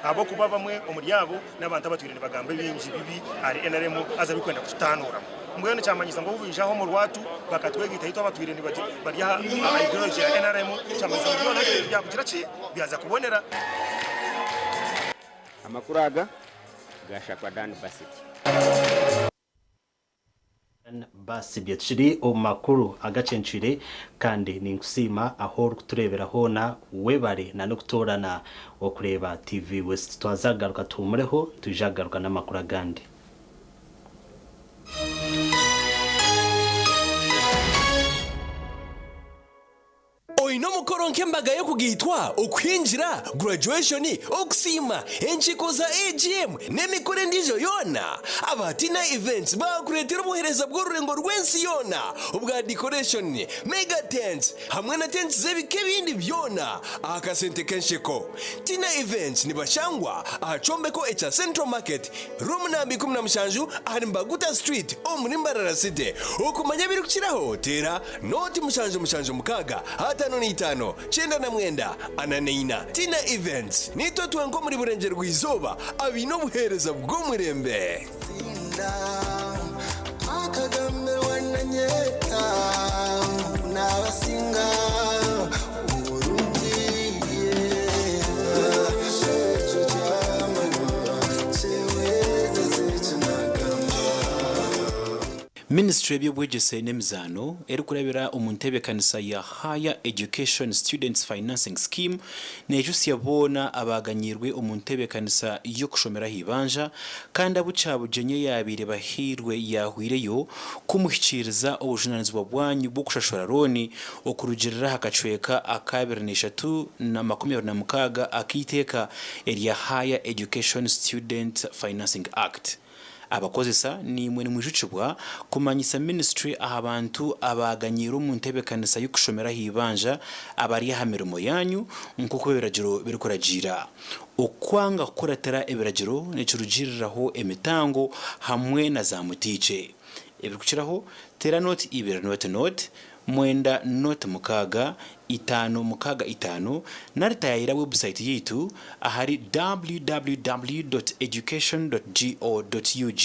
ahabw'okuba abamwe omuri abo n'abantu abatwire nibagamba ebingi bibi ahari nrm haza birikwenda kututaanuramu. Mbwenu kyamanyisa ngu obu baija aha omu rwatu bakatwegaita itwe abatwire bari aha ideology ya nrm, kyamanyisa ngu byona byakugira ki? Byaza kubonera. Amakuru aga gashakwa Dan Basibye. Basibye tukiri omu makuru agacencwire kandi ninkusiima ahu orikutureebera hoona webare na n'okutoorana okureeba TV West. Twaza kugaruka tuhumureho nitwija kugaruka n'amakuru agandi. Oine omukoro nk'embaga y'okugaitwa, okuhingira, graduation, okusiima, enkiiko za AGM n'emikoro endiijo yoona? Aba Tina Events baakureetera obuheereza bw'orurengo rw'ensi yoona obwa decoration, mega tents hamwe na tents z'ebika ebindi byona aha kasente k'ensheko. Tina Events nibashangwa aha kyombeko ekya Central Market, Room namba 17 ahari Mbaguta Street omuri Mbarara City. Okumanya ebirikukiraho teera Nooti 776 55 99 44. Tina Events, Niitwe twenka omuri Burengyerwa-izooba abaine obuheereza bw'omurembe. Minisitule y'eby'obwegyese n'emizaano erikurabira omu nteebekanisa ya Higher Education Students Financing Scheme neejutsya boona abaaganyiirwe omu nteebekanisa y'okushomera aha ibanja kandi abu Kyabugyenyi eyaabaire bahairwe yaahweireyo kumuhikiiriza obujunaanizibwa bwanyu bw'okushashura looni okurugiirira aha kacweka aka 23 26 ak'eiteeka erya Higher Education Student Financing Act. Abakozesa naimwe nimwijukibwa kumanyisa minisitule aha bantu abaaganyiire omu nteebekanisa y'okushomera aha ibanja abari aha mirimo yaanyu nk'oku ebiragiro birikuragiira. Okwanga kukuratira ebiragiro nikirugiiriraho emitango hamwe na zaamutiikye. Ebirikukiraho, teera nooti ibiri nooti nooti, mwenda nooti mukaaga, itaano mukaaga itaano nari taayaayira webusaayiti yaitu ahari www.education.go.ug.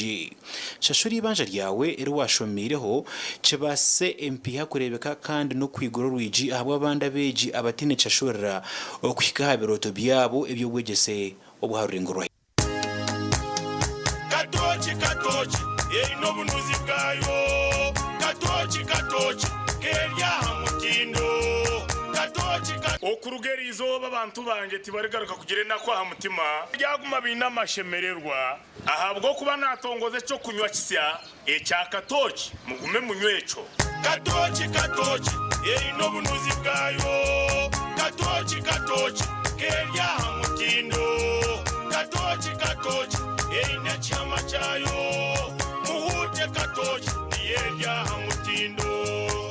Shashura eibanja ryawe eri waashomiireho kibaasise empiiha kureebeka kandi n'okwigura orwigi ahabw'abandi abeegi abataine kishashurira okuhika aha birooto byabo eby'obwegyese obw'aha rurengo rwa Katooki katooki eine obunuzi bwayo Katooki katooki keri aha mutindo Katooki ka. Okuruga eri izooba abantu bangye tibarigaruka kugira enaku aha mutima, baryaguma baine amashemererwa, ahabw'okuba naatongoza eky'okunywa kisya ekya katooki, mugume munywe ekyo. Katooki katooki eine obunuzi bwayo Katooki katooki keri aha mutindo Katooki katooki eine ekihama kyayo Muhuute katooki niyo eri aha mutindo.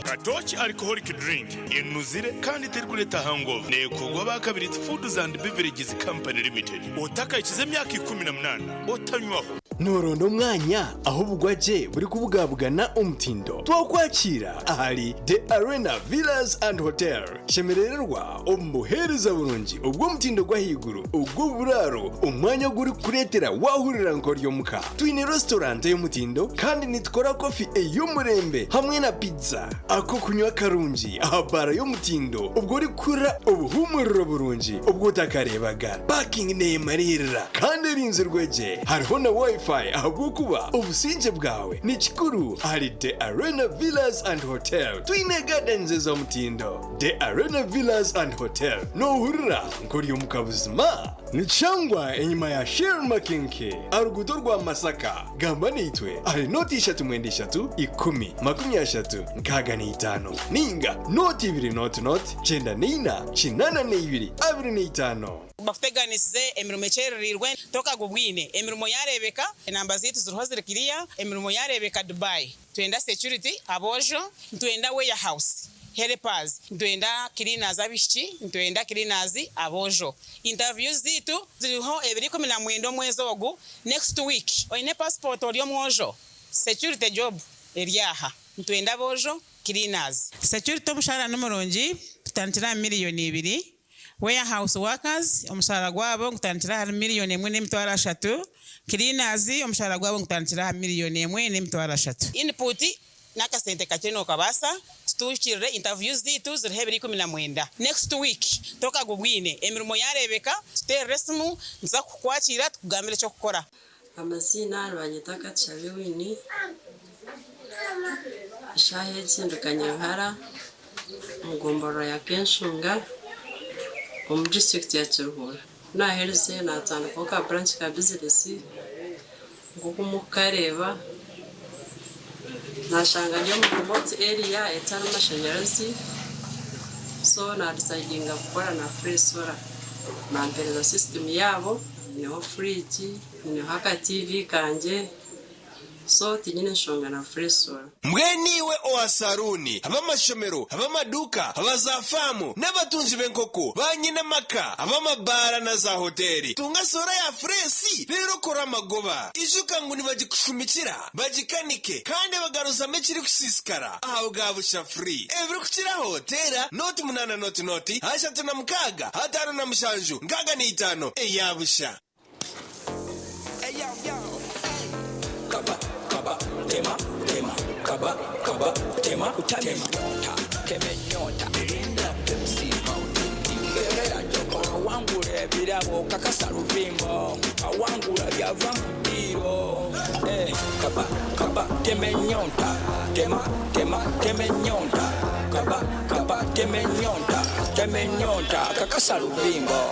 Katooki Alcoholic Drink enuzire kandi terikureeta hangover neekorwa aba Kabirizi Foods and Beverages Company Limited. Otakahikize emyaka 18 otanywaho. Nooronda omwanya ahu obugwagye burikubugabugana omutindo? Twakwakiira ahari The Arena Villas and Hotel. Shemerererwa omu buheereza burungi obw'omutindo gw'ahaiguru ogw'oburaaro, omwanya ogurikukureetera waahurira nk'ori omuka. Twine restaurant ey'omutindo kandi nitukora kofi ey'omurembe hamwe na pizza. Ak'okunywa karungi aha baara y'omutindo obwo orikuhurira obuhuumuriro burungi obu otakareebaga. Parking neemariirira kandi erinzirwe gye. Hariho na Wi-Fi ahabw'okuba obusingye bwawe ni kikuru ahari The Arena Villas and Hotel. Twine gardens ez'omutindo. The Arena Villas and Hotel. Noohurira nk'ori omuka buzima? Nikishangwa enyima ya Shell Makenke aha ruguuto rwa Masaka. Gamba naitwe ahari nooti ishatu mwenda ishatu ikumi makumi ashatu nkaaga na itaano nainga nooti ibiri nooti nooti kyenda na ina kinaana na ibiri abiri na itaano. Bakuteganisize emirimo ekyereriirwe tokagubwine emirimo yareebeka enamba zaitu ziriho ziri kiriya emirimo yareebeka Dubai nitwenda security aboojo nitwenda warehouse helpers nitwenda cleaners abaishiki nitwenda cleaners aboojo interviews zaitu ziriho ebiro 19 omwezi ogu next week oine passport ori omwojo security job eri aha nitwenda aboojo cleaners. Security omushara nimurungi tutandikira aha miriyoni ibiri Warehouse workers omushaara gwabo gutandikira ahari miriyoni emwe n'emitwaro ashatu, cleaners omushaara gwabo gutandikira aha miriyoni emwe n'emitwaro ashatu. Input n'akasente kakye nokabaasa tutuukirire interviews zaitu ziriho ebiro 19 next week tokagubwine emirimo yareebeka tuteerere esimu nituza kukukwakiira tukugambire eky'okukora. Amaziina nibanyeta Katushabe Winnie, eshaaha egi ndi Kanyaruhara omu gomborora ya Kenshunga omu disiturikiti ya Kiruhura. Ku naaherize naatandikaho ka buranki ka bizinesi nk'oku murikukareeba, naashanga ndi omu remote area etarimu mashanyarazi so naadisayidinga kukora na Free Solar bampereza sisitimu yaabo. Nyineho fridge, nyineho aka TV kangye so tinyine nshonga na Freesolar. Mbwenu iwe owa saruuni, ab'amashomero, ab'amaduuka, aba za faamu, n'abatungi b'enkoko, ba nyinamaka, ab'amabaara na za hoteeri, tunga soora ya fureesi reero okore amagoba. Ijuka ngu nibagikushumikira, bagikanike, kandi bagaruzamu ekirikusiisikara aha bwa busha free. Ebirikukiraho, teera nooti munaana nooti nooti, ashatu na mukaaga, ataano na mushanju, nkaaga na itaano, eya busha. Ebirabo kakasa luvimbo awangula byava mu ddiiro. Eh, kaba kaba tema ennyonta tema tema tema ennyonta kaba kaba tema ennyonta tema ennyonta kakasa luvimbo.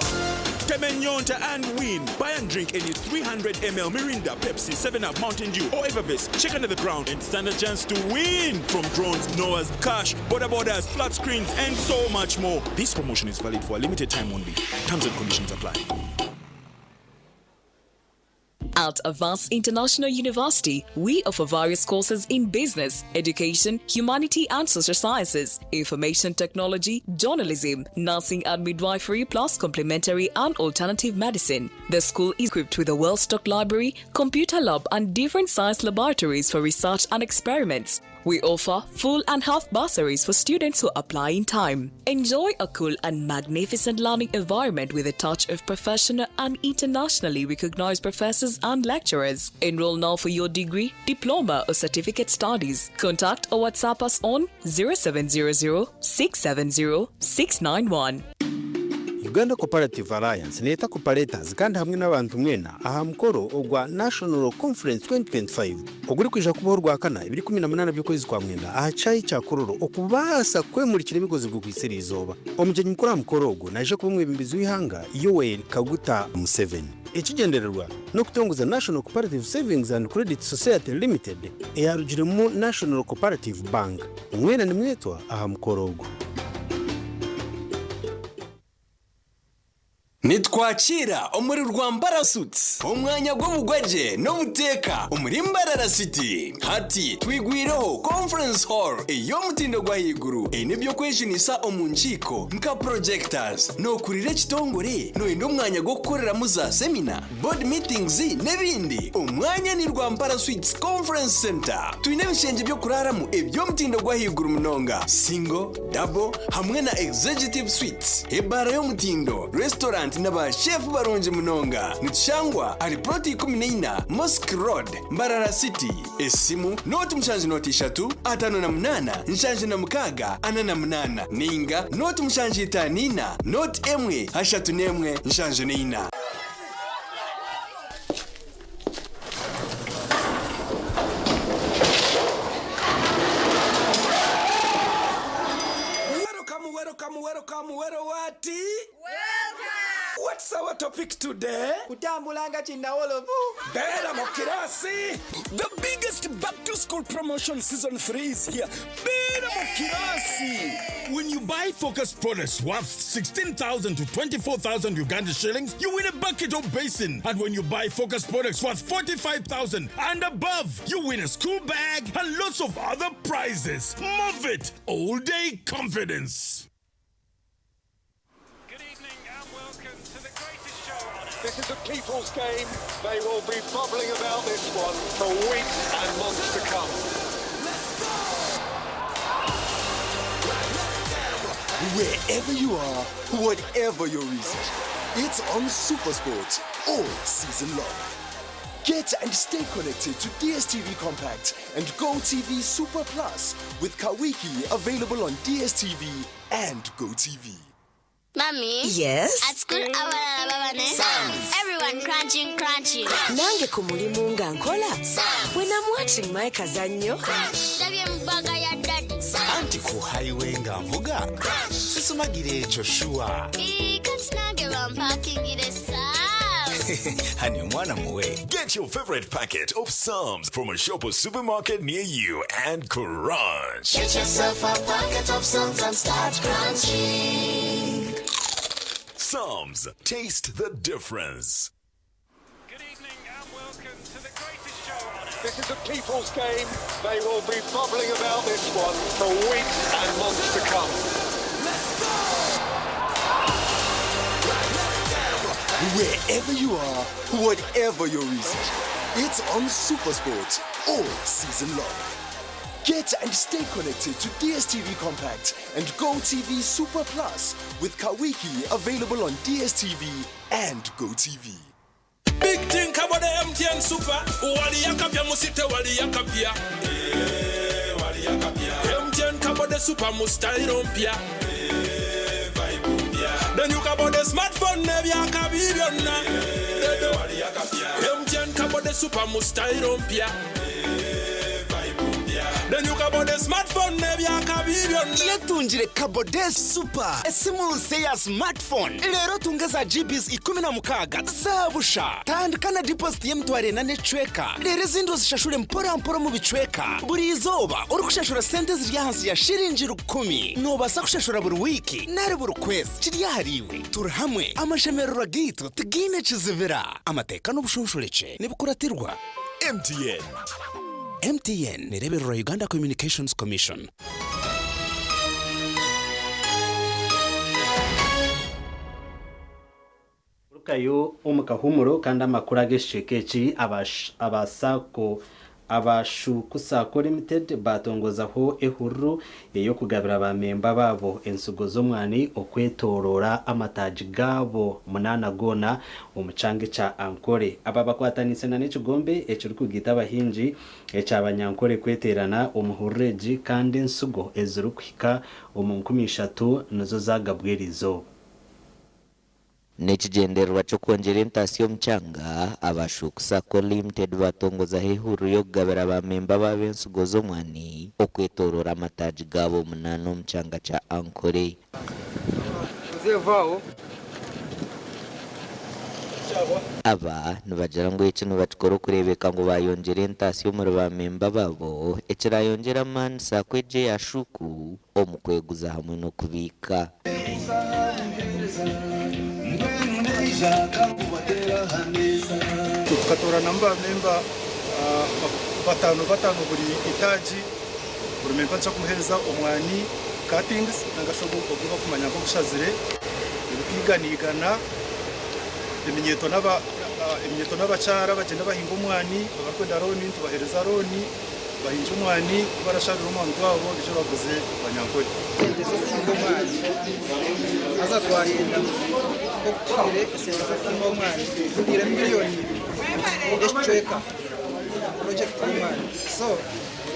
Temenyonta and win. Buy and drink any 300 ml Mirinda, Pepsi, 7-Up, Mountain Dew, or Evervest. Check under the ground and stand a chance to win. From drones, Noahs, cash, border borders, flat screens, and so much more. This promotion is valid for a limited time only. Terms and conditions apply. At Avance International University, we offer various courses in business, education, humanity and social sciences, information technology, journalism, nursing and midwifery, plus complementary and alternative medicine. The school is equipped with a well-stocked library, computer lab, and different science laboratories for research and experiments. We offer full and half bursaries for students who apply in time. Enjoy a cool and magnificent learning environment with a touch of professional and internationally recognized professors and lecturers. Enroll now for your degree, diploma, or certificate studies. Contact or WhatsApp us on 0700 670 691. Uganda Cooperative Alliance neeta cooperators kandi hamwe n'abantu mwena aha mukoro ogwa National Conference 2025 oguri kwija kubaho Rwakana 18 by'okwezi kwa mwenda aha kyayi kya Kororo okubaasa kwemurikira ebigozi bw'okwisira izooba. Omugyenyi mukuru aha mukoro ogwo naija kuba omwebembezi w'ihanga Yoweri Kaguta Museveni. Ekigendererwa n'okutongoza National Cooperative Savings and Credit Society Limited eyarugiremu National Cooperative Bank. Mwena nimwetwa aha mukoro ogwo. Nitwakira omuri Rwambara Suits omwanya gw'obugwagye n'obuteeka omuri Mbarara City. Hati twigwireho Conference Hall ey'omutindo gw'ahaiguru eine eby'okwejunisa omu nkiiko nka projectors. Nookurira ekitongore nooyenda omwanya gw'okukoreramu za semina, board meetings n'ebindi? Omwanya ni Rwampara Suites Conference Centre. Twine ebishengye by'okuraaramu eby'omutindo gw'ahaiguru munonga, single, double hamwe na executive suites, ebaara y'omutindo, restaurant na ba chef barungi munonga. Nitushangwa ahari plot 14 Mosque Road, Mbarara City. Esimu 0 7 0 58 76 48 ninga 0 7 5 4 0 1 3 74. Welcome, welcome, welcome, welcome, what? Welcome! What's our topic today? Kutambula nga kinnawolovu. Beera mu kirasi. The biggest back to school promotion season 3 is here. Beera mu kirasi. When you buy Focus products worth 16,000 to 24,000 Uganda shillings, you win a bucket or basin. And when you buy Focus products worth 45,000 and above, you win a school bag and lots of other prizes. Move it! All day confidence. This is a people's game. They will be bubbling about this one for weeks and months to come. Wherever you are, whatever your reason, it's on Supersport all season long. Get and stay connected to DSTV Compact and GoTV Super Plus with Kawiki available on DSTV and GoTV. Mommy? Yes? At school, abalala baba ne Everyone crunching, crunching. Nange ku mulimu nga nkola when I'm watching my kazannyo. Ndabye mu bag ya daddy. Anti ku highway nga nvuga sisumagira ekyo sure. Ii, kati nange bampakingire Psalms. Hani omwana muwe. Get your favorite packet of Psalms from a shop or supermarket near you and crunch. Get yourself a packet of Psalms and start crunching. Psalms. Taste the difference. This is a people's game. They will be bubbling about this one for weeks and months to come. Wherever you are, whatever your reason, it's on Supersport all season long. Get and stay connected to DSTV Compact and GoTV Super Plus with Kawiki available on DSTV and GoTV. Big thing about the MTN Super. Waliyakapya musite waliyakapya. MTN kabode super mu style mpya. The new Kabode smartphone n'ebyakabi byonna. MTN Kabode super mu style mpya. The new Kabode smartphone n'ebyakabi byonna. Yetungire Kabode Super, esimu nse ya smartphone. Leero tunge za GBs 16 za busha. Tandika na deposit y'emitwaro ena n'ekicweka, reero ezindi ozishashure mpora mpora omu bicweka. Buri izooba orikushashura sente eziri ahansi ya shiringi 1,000. Noobaasa kushashura buri wiiki nari buri kwezi, kiri ahariiwe. Turi hamwe, amashemererwa gaitu tigaine kizibira. Amateeka n'obushonshorekye nibikuratirwa. MTN. MTN nerebererwa Uganda Communications Commission. Rukayo omu kahumuro kandi amakuru ag'ekicweka eki abasaako abashuku Sacco Limited batongozaho ehururu ey'okugabira bamemba baabo ensigo z'omwani okwetorora amataagi gaabo 8 goona omu kyanga ekya Ankole. Aba bakwatanise na n'ekigombe ekirikugiita abahingi ekyabanyankole kweterana omu hururu egi kandi ensigo ezirikuhika omu 30,000 nizo zagabwa eriizooba. N'ekigendererwa ky'okwongyera entaasi y'omukyanga, abashuku Sacco Limited batongozaho ehururu y'okugabira bamemba baabo ensigo z'omwani okwetorora amataagi gaabo 8 omu kyanga kya Ankole. Aba nibagira ngu eki nibakikora okureebeka ngu bayongyera entaasi omuri bamemba baabo ekirayongyera amaani Sacco egi eya Shuku omu kweguza hamwe n'okubiika. Tukatorana bamemba batano batano buri itaji, buri memba nshaka kumuhereza omwani cuttings nangashobo oguba kumanya ko kushazire ebitiganigana eminyeto naba eminyeto n'abacara bagenda bahinga omwani abakwenda roni tubahereza roni bahinga omwani barasharira omwani gwabo bije baguze banyankole. Aza twahenda kokutire esente z'okuhinga omwani zigwire miliyoni eshicweka project y'omwani, so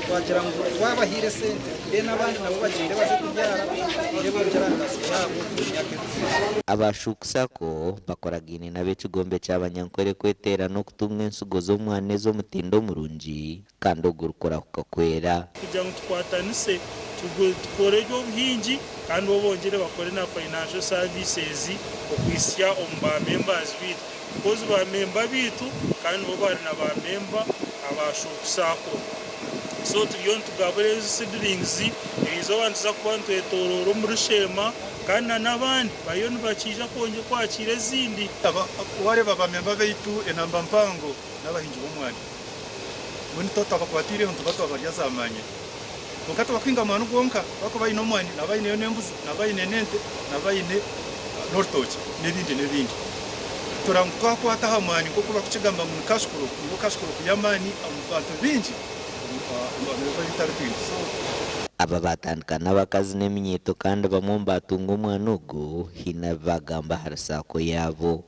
twagira ngu twabahire sente then abandi nabo bagende baze kubyara ere bongera ntasi yabo mu myaka ebiri. Abashuku Sacco bakoragaine n'ab'ekigombe ky'abanyankole kwetera n'okutunga ensigo z'omwani ez'omutindo omurungi kandi ogurikurahuka kwera. Kugira ngu tukwatanise tukore ebyobuhingi kandi bo bongere bakore na financial services okwisya omu ba members bitu, because ba member bitu kandi bo bari na ba member abashuku Sacco. So turiyo nitugabura ezo seedlings eriizooba nituza kuba nitwetorora omu rushema kandi na n'abandi bariyo nibakija kwongyera kwakira ezindi. Wareba bamemba baitu enamba mpango n'abahingi b'omwani mbwenu tutabakwatiireho nituba twabarya zamanye. Kwonka tubakwinga mwani gwonka bakuba baine omwani nabaineyo n'embuzi nabaine n'ente nabaine n'orutookye n'ebindi n'ebindi. Turangu twakwata aha mwani nk'oku bakukigamba ngu ni cash crop, niyo cash crop y'amaani omu bantu baingi. Aba batandika n'abakazi n'eminyeto kandi bamwe omu batunga omwana ogu haine abu bagamba ahari Sacco yaabo.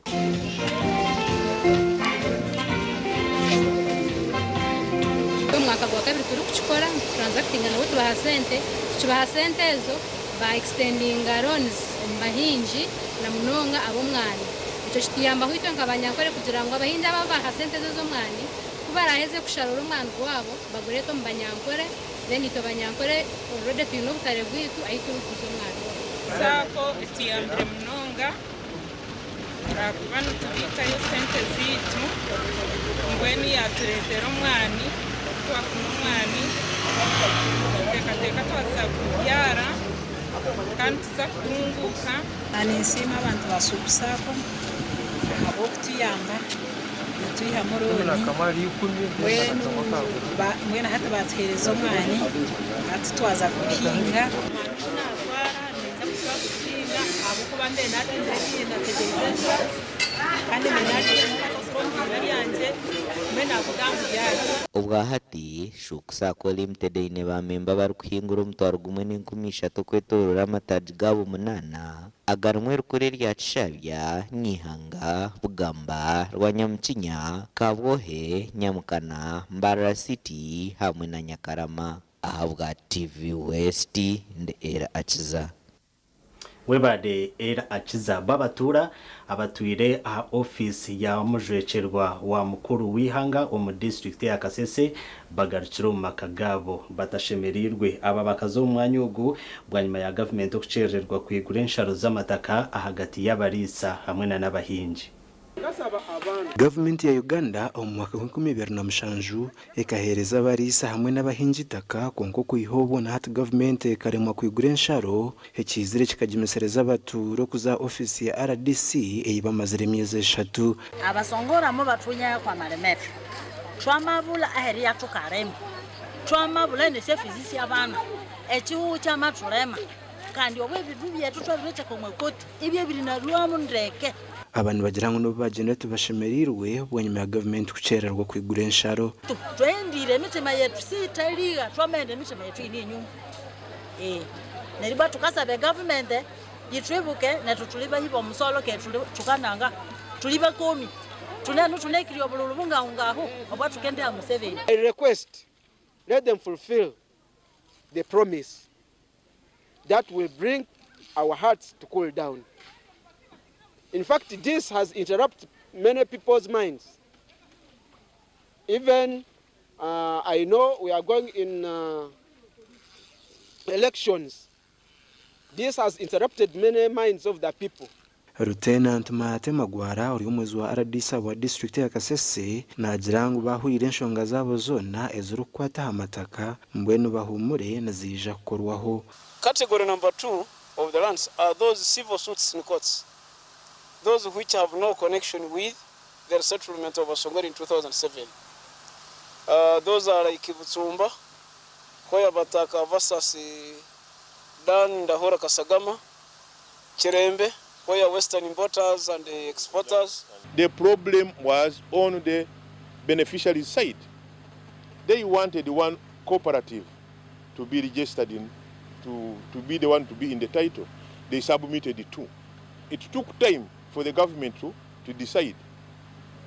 Omwaka gwa kabiri turikukikora transactinga nabo tubaha sente, tukibaha sente ezo ba extendinga loans omu bahingi na munonga ab'omwani. Ekyo kituyambaho itwe nk'abanyankore kugira ngu abahingi aba baha sente ezo z'omwani kubaraheze kusharura omwani gwabo bagureete omu banyankore, then itwe banyankore already twine obutare bwitu ahi turikuguza omwani. Sacco etuyambire munonga ahakuba nitubikayo sente ziitu, mbwenu yatureetera omwani, twafuna omwani tuteekateeka twaza kubyara kandi tuza kutunguuka. Ninsiima abantu ba Shuku Sacco ahabw'okutuyamba nitwihamu rooni, mbwenu hati batuheereza omwani hati twaza kuhinga. Natwara ninza kuba kuhinga ahabw'okuba mbere nategereza enjura kandi mbere nategereza omu ryangye mbwenu nakugambubyara. Obwahati Shuku Sacco Limited eine bamemba barikuhingura omutwaro gumwe n'enkumi ishatu okwetorora amataagi gaabo 8 agarimu erikuru erya Kishabya, Nyihanga, Bugamba, Rwanyamukinya, Kabwohe, Nyamukana, Mbarara City hamwe na Nyakarama. Ahabwa TV West ndi Era Akiza. Webade era akiza babatuura abatwire aha ofiisi ya mujwekyerwa wa mukuru w'eihanga omu disitulikiti ya Kasese bagarukire omu maka gaabo batashemereirwe. Aba bakaza omu mwanya ogu bwanyima ya gavumenti okukyerererwa kwigura ensharo z'amataka ahagati y'abariisa hamwe na n'abahingi. Gavumenti ya Uganda omu mwaka gw'enkumi ibiri na mushanju ekaheereza abariisa hamwe n'abahingi eitaka kwonka okwiha obwo na hati gavumenti ekaremwa kwigura ensharo ekiizire kikagimesereza abatuura okuza aha ofiisi ya RDC ei bamazire emyezi eshatu. Abasongoramo bathunya kwa malemete thwamabula aheri yathukalima thwamabula nesyafizi syabana ekihuho kyamathulema kandi obu ebindu byethu twabiretheka omwa koti ibyo birinalwamu ndeke. Aba nibagira ngu n'obu baagyenda tibashemereirwe bwanyima ya gavumenti kukyerererwa kwigura ensharo. Twendire emitima yetu siyitaliga twamaghenda emitima yetu yine enyuma neryo ibwa thukasaba egavumenti yithwibuke nethu thuli bahi bomusolo keghe thukananga thuli bakomi thunenu thunekirya obululu bungahungahu obwathukendeha Museveni. I request let them fulfill the promise that will bring our hearts to cool down. In fact, this has interrupted many people's minds. Even I know we are going in elections. This has interrupted many minds of the people. Lieutenant Maate Magwara ori omuhwezi wa RDC ahabwa disiturikiti ya Kasese naagira ngu baahurire enshonga zaabo zoona ezirikukwata aha mataka mbwenu bahuumure niziija kukorwaho. Category number 2 of the lands are those civil suits in courts, those which have no connection with the resettlement of Basongora in 2007. Those are like Butsumba, Hoya Bataka versus Dan Ndahora Kasagama, Chirembe, Hoya Western importers and exporters. The problem was on the beneficiary side. They wanted one cooperative to be registered in, to be the one to be in the title. They submitted two. It took time for the government to decide.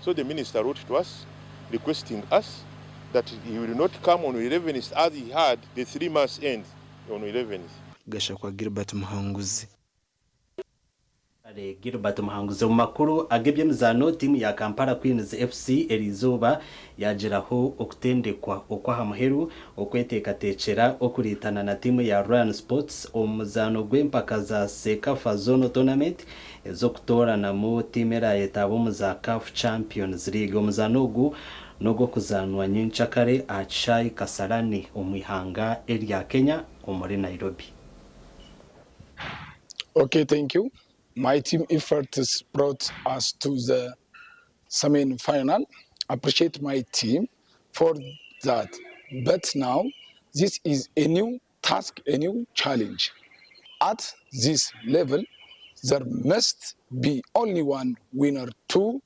So the minister wrote to us, requesting us that he will not come on 11th as he had the 3 months end on 11th. Gashakwa Gilbert Muhanguzi. Gilbert Muhanguzi. Omu makuru ag'eby'emizaano, tiimu ya Kampala Queens FC eriizooba yagiraho okutendekwa okw'aha muheru okweteekateekyera okureetana na tiimu ya Rayon Sports omu muzaano gw'empaka za CECAFA Zonal Tournament ez'okutooranamu tiimu erayetaaba omu za CAF Champions League. Omuzaano ogu n'ogw'okuzaanwa nyenkyakare aha kishaayi Kasarani omu ihanga erya Kenya omuri Nairobi. Okay, thank you. My team efforts brought us to the semi-final. Appreciate my team for that. But now, this is a new task, a new challenge. At this level, there must be only one winner to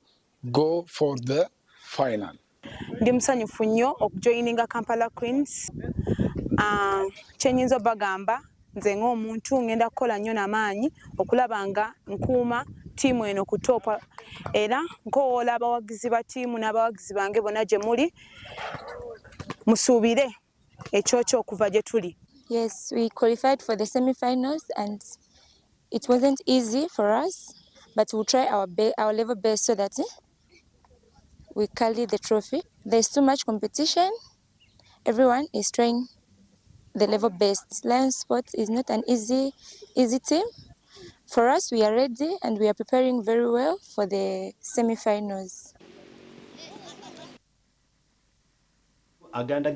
go for the final. Ndi musanyufu nnyo okujoininga Kampala Queens. Kyenyinza obagamba nze ng'omuntu ngenda kukola nnyo n'amaanyi okulaba nga nkuuma ttiimu eno ku top, era nkowoola abawagizi ba ttiimu n'abawagizi bange bonna gye muli musuubire ekyokyo okuva gye tuli. Yes, we qualified for the semi-finals and it wasn't easy for us, but we'll try our level best so that we carry the trophy. There's too much competition. Everyone is trying the level best. Lion Sports is not an easy team. For us, we are ready and we are preparing very well for the semi-finals. Aganda.